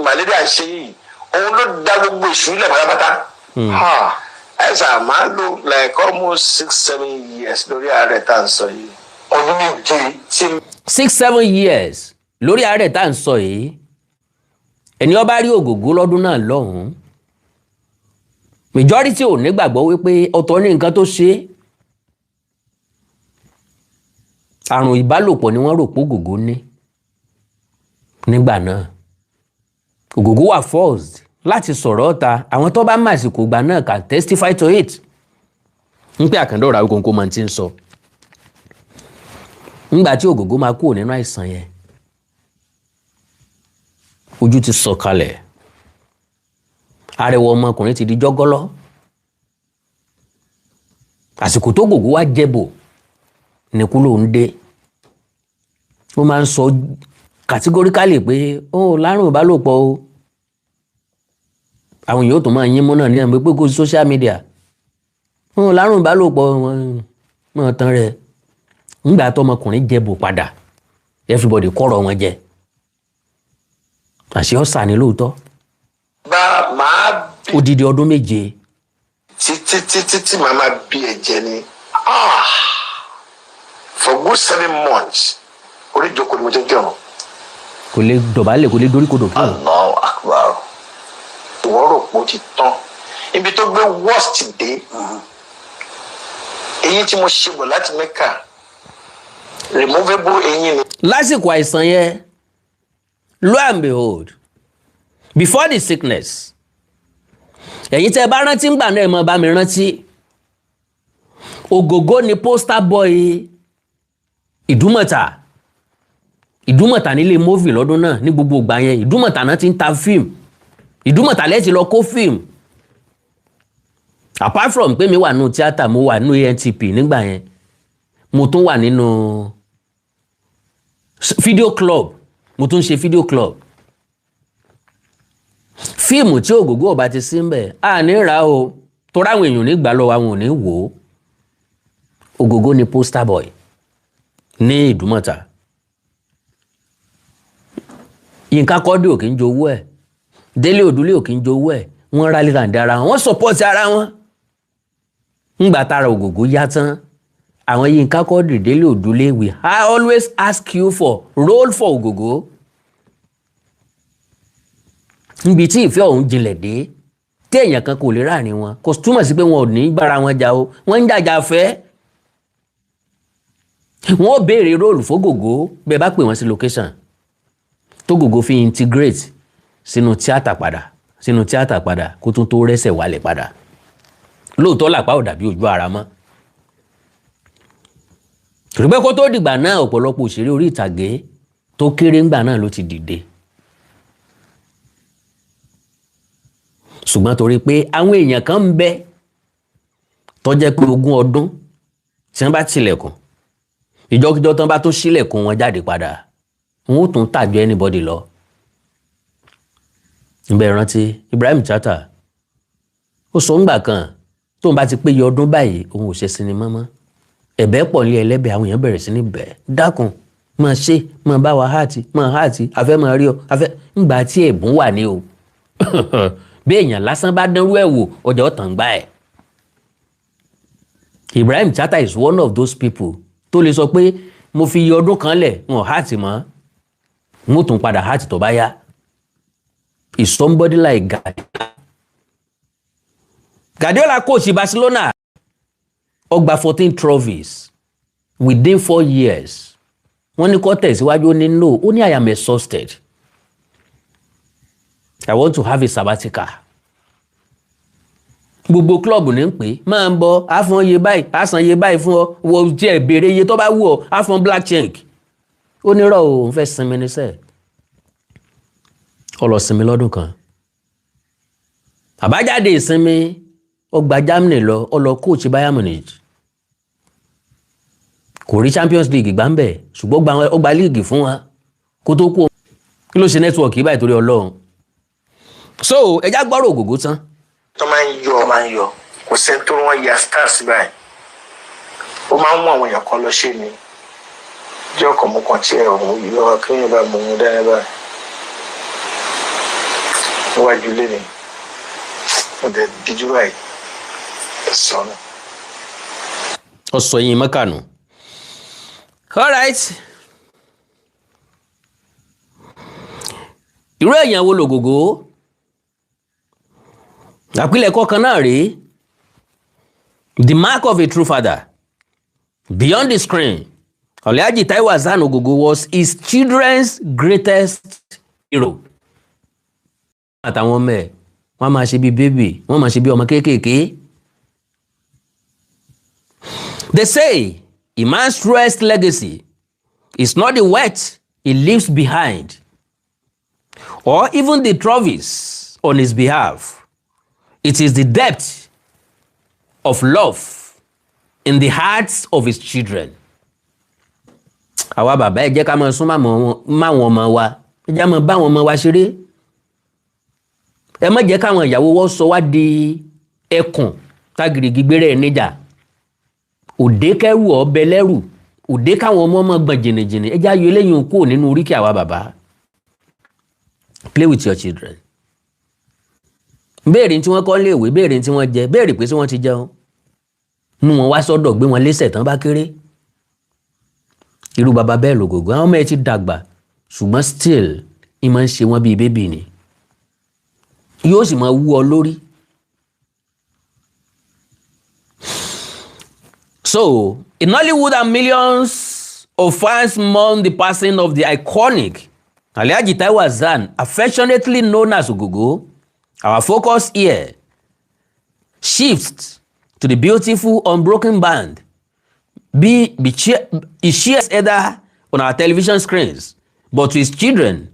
malaria ṣe yìí, òun ló da gbogbo èṣù ilẹ̀ pátápátá. Ẹ sà máa lò like almost 6-7 years lórí ààrẹ tá à ń sọ yìí, ọdún 7 tí. 6-7 years lórí àárẹ̀ tá à ń sọ yìí. Ẹni ó bá rí Ògògó lọ́dún náà lọ́hùn-ún, majority ò nígbàgbọ́ wípé ọ̀tọ̀ ní nǹkan tó ṣe é. Àrùn ìbálòpọ̀ ni wọ́n rò pé Ògògó ní nígbà náà. Ògògó wà forced láti sọ̀rọ̀ ọ̀ta. Àwọn tó bá màsìkò ìgbà náà can testify to it ń pé Àkàndá ọ̀rọ̀ Awíkonko máa ti ń sọ nígbà tí Ògògó máa kúrò nínú àìsàn yẹn. Ojú ti sọ̀kalẹ̀, arẹwà ọmọkùnrin ti di jọ́gọ́lọ́. Àsìkò tó Ògògó wá jẹ́bò nìkú ló ń dé. Ó máa ń sọ categorically pé ó lárùn ìbálòpọ̀ o. Àwọn yóò tún máa yín mú náà ní àmì pé kó social media, ó lárùn ìbálòpọ̀ wọn tán rẹ̀. Nígbà tó ọmọkùnrin jẹ́bò padà, everybody kọ̀rọ̀ wọn jẹ, àṣé ọ̀sà ni lóòótọ́. Bá máa bí Odidi ọdún 7. Títí títí tí màá máa bí ẹ̀jẹ̀ ni for good 7 months, orí ìjókòó ni mo ti ń kírun. Kò lè dọ̀bálẹ̀, kò lè doríkodò kí òun. Allahu Akbar. Ìwọ rò pé ó ti tán, ibi tó gbé worst dé, eyín tí mo ṣe bọ̀ láti Mẹ́kà, removable eyín ni. Lásìkò àìsàn yẹn, lo and behold, before the sickness, ẹ̀yin tẹ́ ẹ bá rántí ńgbà náà, ẹ mọ̀ bá mi rántí, Ògògó ni poster boy Ìdúmọ̀tà. Ìdúmọ̀tà nílé movie lọ́dún náà. Ní gbogbo ìgbà yẹn, Ìdúmọ̀tà náà ti ń ta fíìmù, Ìdúmọ̀tà lẹ́ẹ̀tì lọ kó fíìmù. Apart from pé mi wà nínú tíátà, mo wà nínú ANTP nígbà yẹn, mo tún wà nínú video club, mo tún ṣe video club. Fíìmù tí Ògògó ọba ti sí ń bẹ̀, a ní ra o, torí àwọn èèyàn ní gbà lọ́wọ́, àwọn ò ní wò ó. Ògògó ni poster boy ní Ìdúmọ̀tà. Yínká Quadri ò kí ń jowó ẹ̀, Délé Òdúlé ò kí ń jowó ẹ̀. Wọ́n rally round ara wọn, wọ́n support ara wọn. Ńgbà tára Ògògó yá tán, àwọn Yínká Quadri, Délé Òdúlé, we always ask you for role for Ògògó. Níbi tí ìfẹ́ ọ̀hún jinlẹ̀ dé, tí èèyàn kan kò lè ráàrin wọn, kò túmọ̀ sí pé wọn ò ní bára wọn jà o. Wọ́n ń jàjà fẹ́, wọ́n ó béèrè role fÓgògó. Bẹ́ẹ̀ bá pè wọ́n sí location tó Gògó fi integrate sínú tíátà padà kó tún tó rẹ́sẹ̀ wálẹ̀ padà. Lóòótọ́ làpá ò dàbí ojú ara mọ́, torí pé kó tó dìgbà náà, ọ̀pọ̀lọpọ̀ òṣèré orí ìtàgé tó kéré ńgbà náà ló ti dìde, ṣùgbọ́n torí pé àwọn èèyàn kan ń bẹ tó jẹ́ pé 20 ọdún tí wọ́n bá tilẹ̀kùn, ìjọkíjọ tán bá tó ṣílẹ̀kùn wọn jáde padà, wọn ò tún tàjọ anybody lọ. Ǹbẹ̀ rántí Ibrahim Chatta, ó sọ ńgbà kan, tóun bá ti péye ọdún báyìí, òun ò ṣe sinimá mọ́. Ẹ̀bẹ̀ pọ̀ ní ẹlẹ́bẹ̀, àwọn èèyàn bẹ̀rẹ̀ sí ní bẹ̀, dákun, máa ṣe, máa bá wa act, máa act, afẹ́ máa rí ọ, afẹ́ ńgbà tí ẹ̀bùn wà ní o. Bí èèyàn lásán bá dánrú ẹ̀ wò, ọjà ọ̀tàn gbá ẹ̀. Ibrahim Chatta is one of those people tó lè sọ pé mo fi iye ọdún kan lẹ̀, wọn ò act mọ́, n ó tún padà act tó bá yá. Is somebody like Guardiola. Guardiola coach Barcelona, ó gba 14 trophies within 4 years. Wọ́n ní kó tẹ̀síwájú, ó ní no, ó ní, "I am exhausted, I want to have a sabbatical." Gbogbo club ní ń pè é, máa ń bọ, á fún ọ iye báyìí, á san iye báyìí fún ọ, wọ tiẹ̀ béèrè iye tó bá wù ọ, á fún black check. Ó ní rọ o, òun fẹ́ sinmi ní sẹ́ẹ̀. Ó lọ sinmi lọ́dún kan. Àbájáde ìsinmi, ó gba Germany lọ, ó lọ coach Bayern Munich. Kò rí Champions League gbà ń bẹ̀, ṣùgbọ́n ó gba league fún wa kó tó kú. Kí ló ṣe network yìí báyìí, torí Ọlọ́run? So ẹja gbọ́rọ̀ Ògògó tán. Tó máa ń yọ, máa ń yọ, kò sẹ́ni tó wọ́n ya stars báyìí. Ó máa ń mú àwọn èèyàn kan lọ ṣe ni jẹ́ ọkọ̀ mú kan tí ẹ̀ òun yọ kí wọ́n bá mú un dání báyìí níwájú ilé mi. Mo dẹ̀ díjú báyìí sọnù. Ó sọ yín mọ́kànù. All right, irú èèyàn wo lògògó? Àpilẹ̀kọ kan náà rèé: The Mark of a True Father. Beyond the screen, Alhaji Taiwo Hassan Ogogo was his children's greatest hero. Àtàwọn ọmọ ẹ̀, wọ́n máa ṣe bí baby, wọ́n máa ṣe bí ọmọ kéékèèké. They say a man's truest legacy is not the wealth he leaves behind or even the trophies on his behalf. It is the depth of love in the hearts of his children. Àwa bàbá, ẹ jẹ́ ká máa sún máwọn ọmọ wa, ẹ jẹ́ máa bá àwọn ọmọ wa ṣeré. Ẹ má jẹ́ káwọn ìyàwó wọ́n sọ wá di ẹkùn tágìrìgì gbére ẹ̀ níjà òde kẹrù ọbẹ̀ lẹ́rù òde, káwọn ọmọ ọmọ gbọ̀n jìnnìjìnnì. Ẹ jẹ́ ayọ̀ eléyìí kúrò nínú oríkì àwa bàbá. Play with your children. Béèrè tí wọ́n kọ́ léèwé, béèrè tí wọ́n jẹ, béèrè pé tí wọ́n ti jẹun. Mú wọn wá sọ́dọ̀, gbé wọn lẹ́sẹ̀ tán bá kéré. Irú bàbá bẹ́ẹ̀ lògògó. Àwọn ọmọ ẹ ti dàgbà, ṣùgbọ́n still ì máa ń ṣe wọ́n bíi baby ni, yóò sì máa wú ọ lórí. So, in Nollywood and millions of fans mourn the passing of the iconic Alhaji Taiwo Hassan, affectionately known as Ogogo. Our focus here shifts to the beautiful unbroken band be he shares either on our television screens, but to his children,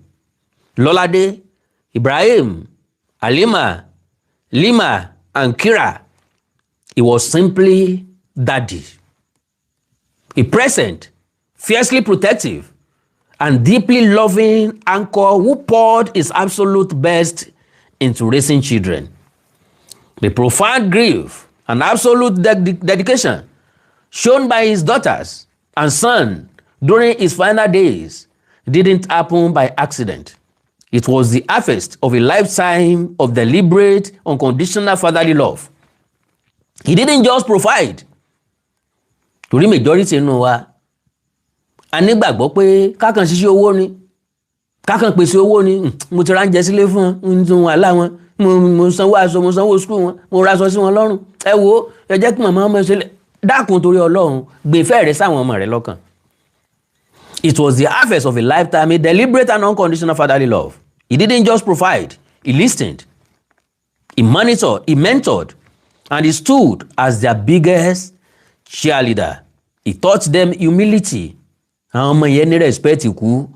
Lolade, Ibrahim, Halima, Lima, and Kira, he was simply Daddy. A present, fiercely protective, and deeply loving anchor who poured his absolute best into raising children. The profound grief and absolute dedication shown by his daughters and son during his final days didn't happen by accident. It was the harvest of a lifetime of deliberate, unconditional fatherly love. He didn't just provide. Torí majority nínú wa, a nígbàgbọ́ pé kákan ṣiṣẹ́ owó ni, kákan pèsè owó ni. Mo ti ránjẹ sílé fún wọn, n tún wàhálà wọn, mo sanwó aṣọ, mo sanwó school wọn, mo raṣọ sí wọn lọ́rùn. Ẹ wo, ẹ jẹ́ kí màmá ọmọ ṣe lẹ̀. Dákun, torí Ọlọ́run, gbèfẹ́ rẹ sáwọn ọmọ rẹ lọ́kàn. It was the harvest of a lifetime, a deliberate and unconditional fatherly love. He didn't just provide, he listened, he monitored, he mentored, and he stood as their biggest cheerleader. He taught them humility. Àwọn ọmọ yẹn ní respect kú,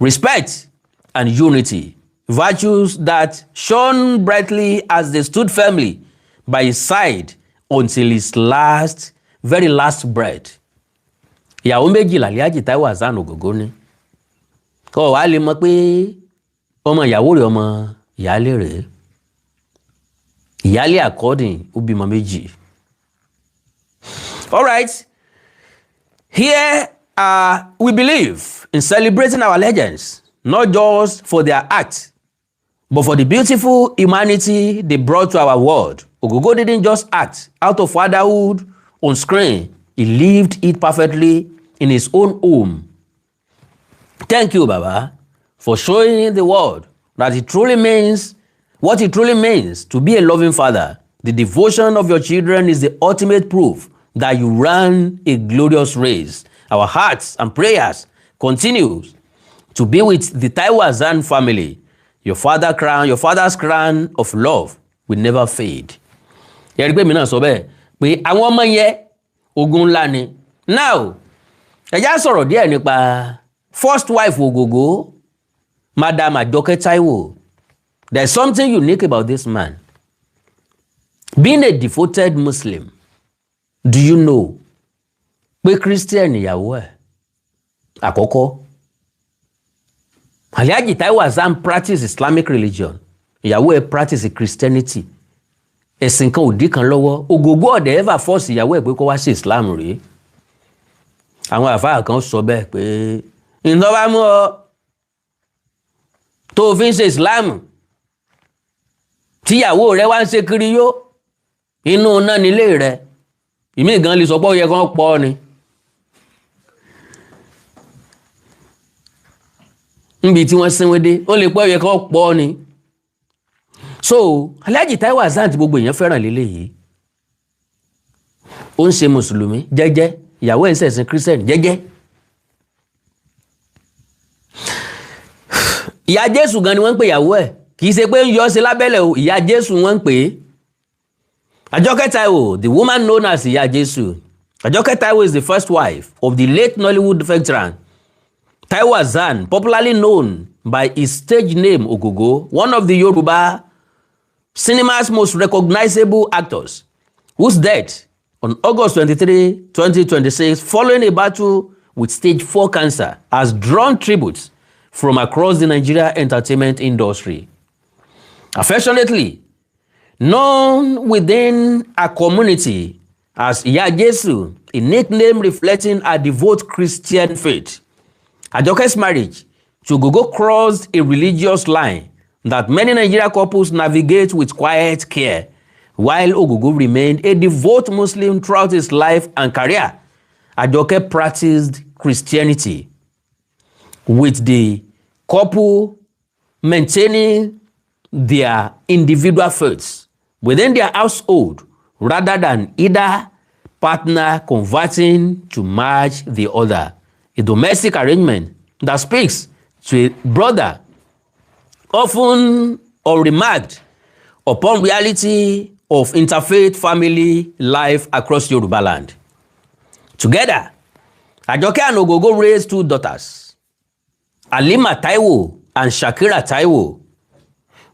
respect and unity, virtues that shone brightly as they stood firmly by his side until his last, very last breath. Ìyàwó méjì l'Alhaji Taiwo Hassan Ogogo ní. Kọ́ wàá lè mọ̀ pé ọmọ ìyàwó rẹ̀, ọmọ ìyáálé rẹ̀, ìyáálé according, ó bímọ méjì. All right, here we believe in celebrating our legends, not just for their art, but for the beautiful humanity they brought to our world. Ogogo didn't just act out of fatherhood on screen, he lived it perfectly in his own home. Thank you, Baba, for showing the world that it truly means what it truly means to be a loving father. The devotion of your children is the ultimate proof that you ran a glorious race. Our hearts and prayers continues to be with the Taiwo Hassan family. Your father's crown of love will never fade. Yẹ́rì pé mi náà sọ bẹ́ẹ̀ pé àwọn ọmọ yẹn, ogun ńlá ni. Now, ẹ já sọ̀rọ̀ díẹ̀ nípa first wife Ògògó, Madam Àjọkẹ́ Taiwo. There is something unique about this man. Being a devoted Muslim, do you know pé Christian ìyàwó ẹ̀ àkọ́kọ́? Alhaji Taiwo Hassan practice Islamic religion, ìyàwó ẹ̀ practice Christianity. Ẹ̀sìn kan ò dí kan lọ́wọ́. Ògògó ọ̀dẹ̀ ever force ìyàwó ẹ̀ pé kó wá sí Islam rèé. Àwọn àfáà kan sọ bẹ́ẹ̀ pé ìtọ́ bá mú ọ tó o fi ń ṣe Islam, tíyàwó rẹ wá ń ṣe kiri yó, inú náà nílé rẹ. Ìmí gan lè sọ pé ó yẹ kán pọ̀ ni. Níbi tí wọ́n sínwé dé, ó lè pẹ́, ó yẹ kán pọ̀ ni. So Alhaji Taiwo Hassan tí gbogbo èèyàn fẹ́ràn lélẹ́yìí, ó ń ṣe mùsùlùmí jẹ́jẹ́, ìyàwó ẹ̀ ń ṣẹ̀sìn Christian jẹ́jẹ́. Ìyá Jésù gan ni wọ́n ń pè ìyàwó ẹ̀, kì í ṣe pé ń yọ ọ́ sí lábẹ́lẹ̀ o, ìyá Jésù wọ́n ń pè é. Àjọkẹ́ Taiwo, the woman known as Ìyá Jésù. Àjọkẹ́ Taiwo is the first wife of the late Nollywood veteran Taiwo Hassan, popularly known by his stage name Ogogo, one of the Yoruba cinema's most recognizable actors, whose death on August 23, 2026, following a battle with stage 4 cancer, has drawn tributes from across the Nigeria entertainment industry. Affectionately known within a community as Iya Jesu, a nickname reflecting her devout Christian faith, Ajoke's marriage to Ogogo crossed a religious line that many Nigerian couples navigate with quiet care. While Ogogo remained a devout Muslim throughout his life and career, Ajoke practiced Christianity, with the couple maintaining their individual faiths within their household rather than either partner converting to match the other. A domestic arrangement that speaks to a broader, often unremarked upon reality of interfaith family life across Yoruba land. Together, Ajoke and Ogogo raised two daughters, Alima Taiwo and Shakira Taiwo,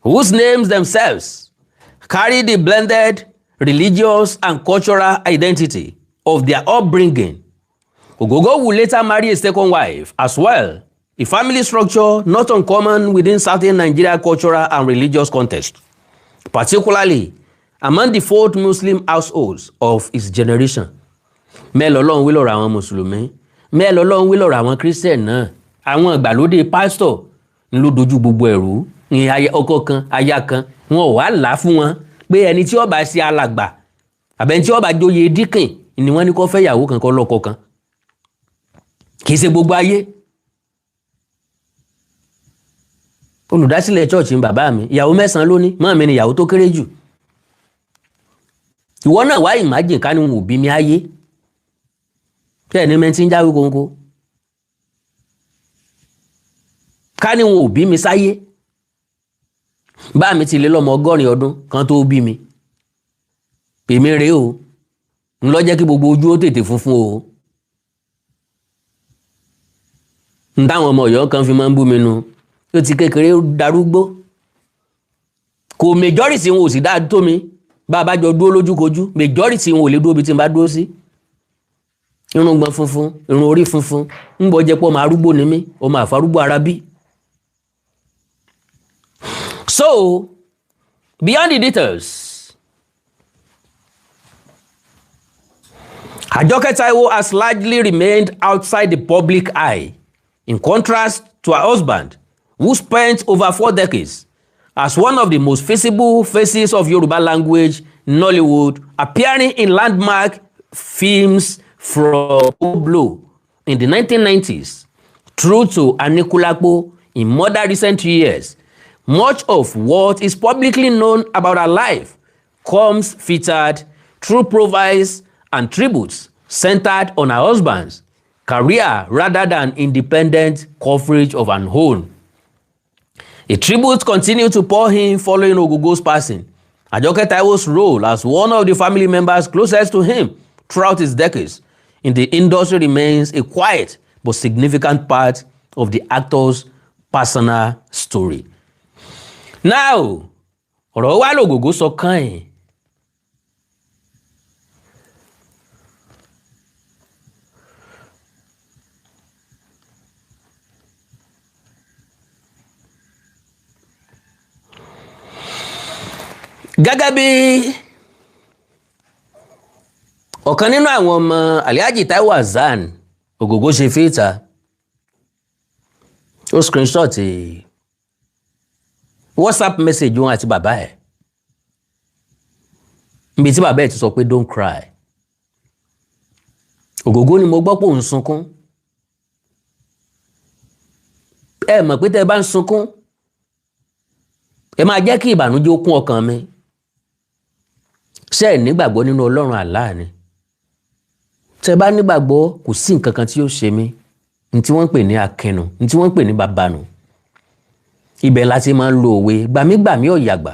whose names themselves carry the blended religious and cultural identity of their upbringing. Ogogo would later marry a second wife as well, a family structure not uncommon within certain Nigeria cultural and religious contexts, particularly among the fourth Muslim households of his generation. Mẹ́ẹ̀ lọ́lọ́run wí lọ́rọ̀ àwọn Mùsùlùmí, mẹ́ẹ̀ lọ́lọ́run wí lọ́rọ̀ àwọn Christian náà. Àwọn ìgbàlódé pásítọ̀ ń ló dojú gbogbo ẹ̀rú ní ọkọ kan, aya kan. Wọn ò wá là á fún wọn pé ẹni tí ó bá ṣe alàgbà àbẹ̀ni tí ó bá joyè díkìn ni wọ́n ní kó fẹ́ ìyàwó kan, kó lọ́kọ kan. Kì í ṣe gbogbo ayé. Olùdásílẹ̀ church ń bàbá mi, ìyàwó mẹ́sàn-án ló ní. Mọ́ mi ni ìyàwó tó kéré jù. Ìwọ náà wá imagine ká ní wọn ò bí mi ayé tẹ́ ẹ̀ ní mẹ́tí ń jáwé kónkó, ká ní wọn ò bí mi sáyé. Bá mi ti lé lọ́mọ 80 ọdún kan tó bí mi. Èmi rèé o, ń lọ jẹ́ kí gbogbo ojú ó tètè funfun o. Ń táwọn ọmọ Ọ̀yọ́ kan fi máa ń bú mi nu, ó ti kékeré darúgbó. Kò majority wọn ò sì dáa tó mi. Bá a bá jọ dúró lójúkojú, majority wọn ò lè dúró bí tí n bá dúró sí. Irùngbọ̀n funfun, irun orí funfun, ń bọ̀ jẹ́ pé ọmọ arúgbó ni mí, ọmọ àfarúgbó ara bí. So beyond the details, Ajoke Taiwo has largely remained outside the public eye, in contrast to her husband, who spent over 4 decades as one of the most visible faces of Yoruba language Nollywood, appearing in landmark films from Oblo in the 1990s through to Anikulapo in more recent years. Much of what is publicly known about her life comes filtered through profiles and tributes centered on her husband's career rather than independent coverage of her own. A tribute continued to pour in following Ogogo's passing. Ajoke Taiwo's role as one of the family members closest to him throughout his decades in the industry remains a quiet but significant part of the actor's personal story. Now, ọ̀rọ̀ wa lògògó sọ kàn ẹ̀. Gẹ́gẹ́ bí ọ̀kan nínú àwọn ọmọ Alhaji Taiwo Hassan Ògògó ṣe fíìta, ó screenshot WhatsApp message wọn àti bàbá ẹ̀, níbi tí bàbá ẹ̀ ti sọ pé, "Don't cry." Ògògó ni mo gbọ́ pé òun sunkún. Ẹ mọ̀ pé tẹ́ ẹ bá ń sunkún, ẹ máa jẹ́ kí ìbànújẹ́ ó kún ọkàn mi. Ṣé ẹ nígbàgbọ́ nínú Ọlọ́run Allah ni? Tẹ́ ẹ bá nígbàgbọ́, kò sí nǹkan kan tí yóò ṣe mí. Ní tí wọ́n ń pè ní akẹnu, ní tí wọ́n ń pè ní bàbánu, ibẹ̀ la ti máa ń lo òwe gbàmígbàmí ọ̀yàgbà.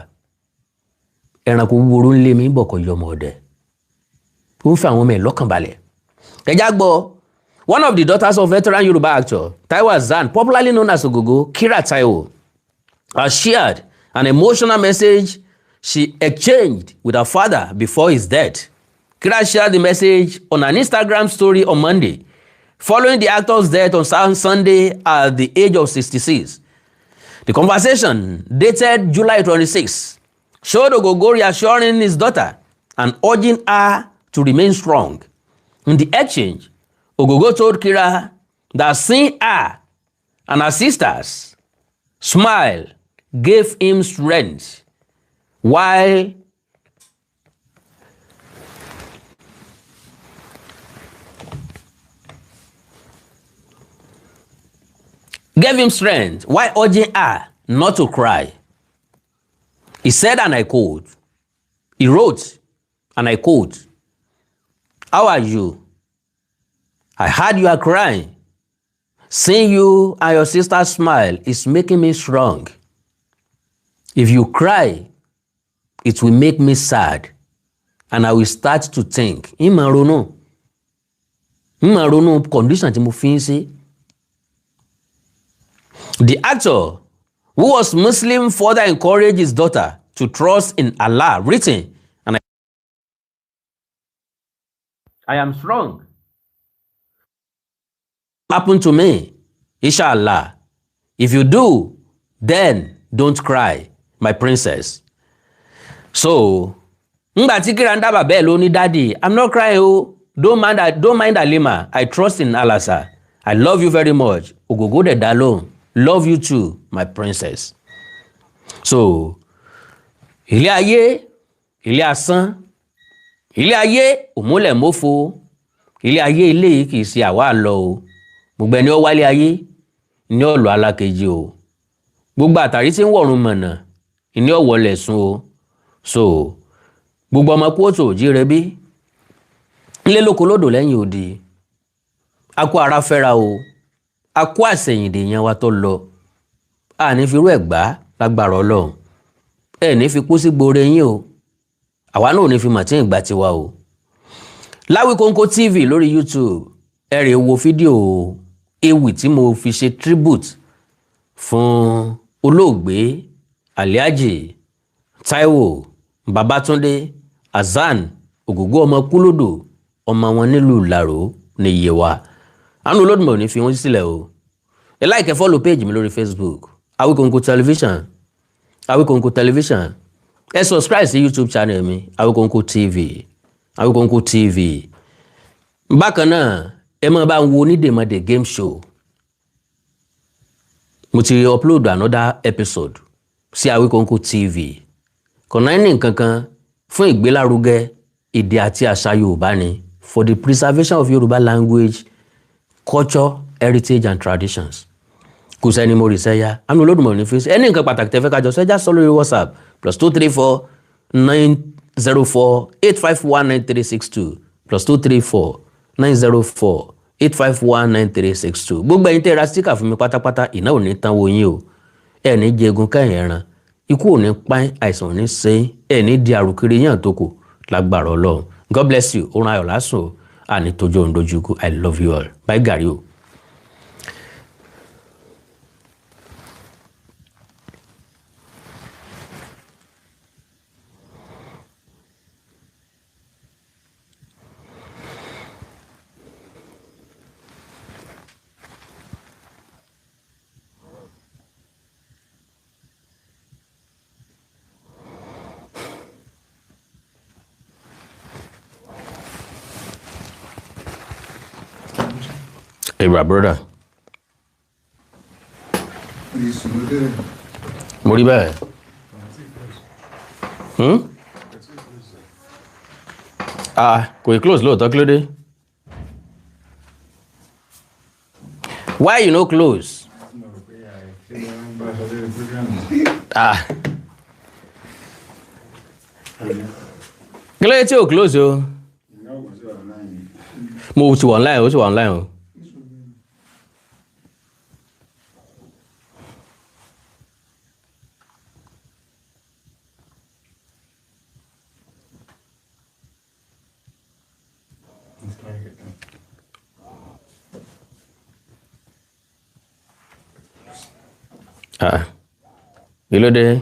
Ẹranko wúwo ń lé mi bọ̀kọ̀ yọmọ ọ̀dẹ. Ó ń fi àwọn ọmọ ẹ̀ lọ́kàn balẹ̀. Kẹjá gbọ́. One of the daughters of veteran Yoruba actor Taiwo Hassan, popularly known as Ogogo, Kira Taiwo, has shared an emotional message she exchanged with her father before his death. Kira shared the message on an Instagram story on Monday, following the actor's death on Sunday at the age of 66. The conversation, dated July 26, showed Ogogo reassuring his daughter and urging her to remain strong. In the exchange, Ogogo told Kira that seeing her and her sisters smile gave him strength, while gave him strength while urging her not to cry. He said, and I quote, he wrote, and I quote, "How are you? I heard you are crying. Seeing you and your sister smile is making me strong. If you cry, it will make me sad and I will start to think." Ìmọ̀ ronú. Ìmọ̀ ronú condition tí mo fi ń sí. The actor, who was Muslim, further encouraged his daughter to trust in Allah, written, and I am strong. Happen to me, inshallah. If you do, then don't cry, my princess. So, ngbà tí Kíra ń dábàá bẹ́ẹ̀ ló ní, "Daddy, I'm not crying o." Don't mind Halima, I trust in Alasa. I love you very much." Ògògó dẹ̀ dá lóhùn, "Love you too, my princess." So ilé ayé, ilé asán, ilé ayé òmúlẹ̀ mófo, ilé ayé, ilé yìí kì í ṣe àwa lọ o. Gbogbo ẹni ó wálé ayé ní ọ̀lọ́ alákejì o. Gbogbo àtàrí tí ń wọ̀run mọ̀nà ní ọ̀wọ́lẹ̀ sùn o. So gbogbo ọmọ kóòtù òjíire bí nílé lóko lódò lẹ́yìn odi, a kó ara fẹ́ra o, a kó àsẹ̀yìndè yẹn wa tó lọ, a ní fi irú ẹ̀ gbá lágbára Ọlọ́run. Ẹ ní fi kú sí gbòòrè yín o, àwa náà ò ní fi màtí ìgbà tiwa o. Láwíkóńkó TV lórí YouTube, ẹ rè wo fídíò ewì tí mo fi ṣe tribute fún olóògbé Alhaji Taiwo Babatunde Hasan Ògògó, ọmọ Kúlódò, ọmọ wọn nílùú Ìlàró ní Yewa. Àánú Olódùmarè ò ní fi wọ́n sílẹ̀ o. Ẹ like, follow page mi lórí Facebook, Awikonko Television, Awikonko Television. Ẹ subscribe sí YouTube channel mi, Awikonko TV, Awikonko TV. Bákan náà, ẹ máa bá ń wo Onídèmọdè game show. Mo ti upload another episode sí Awikonko TV. Kọ̀nà ní nǹkan kan fún ìgbélárugẹ èdè àti àṣà Yorùbá ni, for the preservation of Yorùbá language, culture, heritage and traditions. Kò sẹ́ni mo rí sẹ́yà àmì Olódùmarè ní fèsì. Ẹni nǹkan pàtàkì tẹ́fẹ́ kájọ sẹ́jà sọ lórí WhatsApp, +234 904 851 9362, +234 904 851 9362. Gbogbo ẹ̀yin tẹ́ ẹ ra sticker fún mi pátápátá, ìná ò ní tán wo yín o. Ẹ ní jẹgun kẹ́yìn ẹran, ikú ò ní pa, àìsàn ò ní ṣe, ẹ ní di àrùkiri yàn tó kù lágbára Ọlọ́run. God bless you. Oorun ayọ̀ lásùn o, àní tójú òun dojú ikú. I love you all. Bye gàrí o. Hey, my brother. Mo rí bẹ́ẹ̀. Ah, kò ì close lóòótọ́, kí ló dé? Why you no close? Ah. Kí ló dé tí ò close o? Mo ti wà online, ó ti wà online o. Ah. Kí ló dé?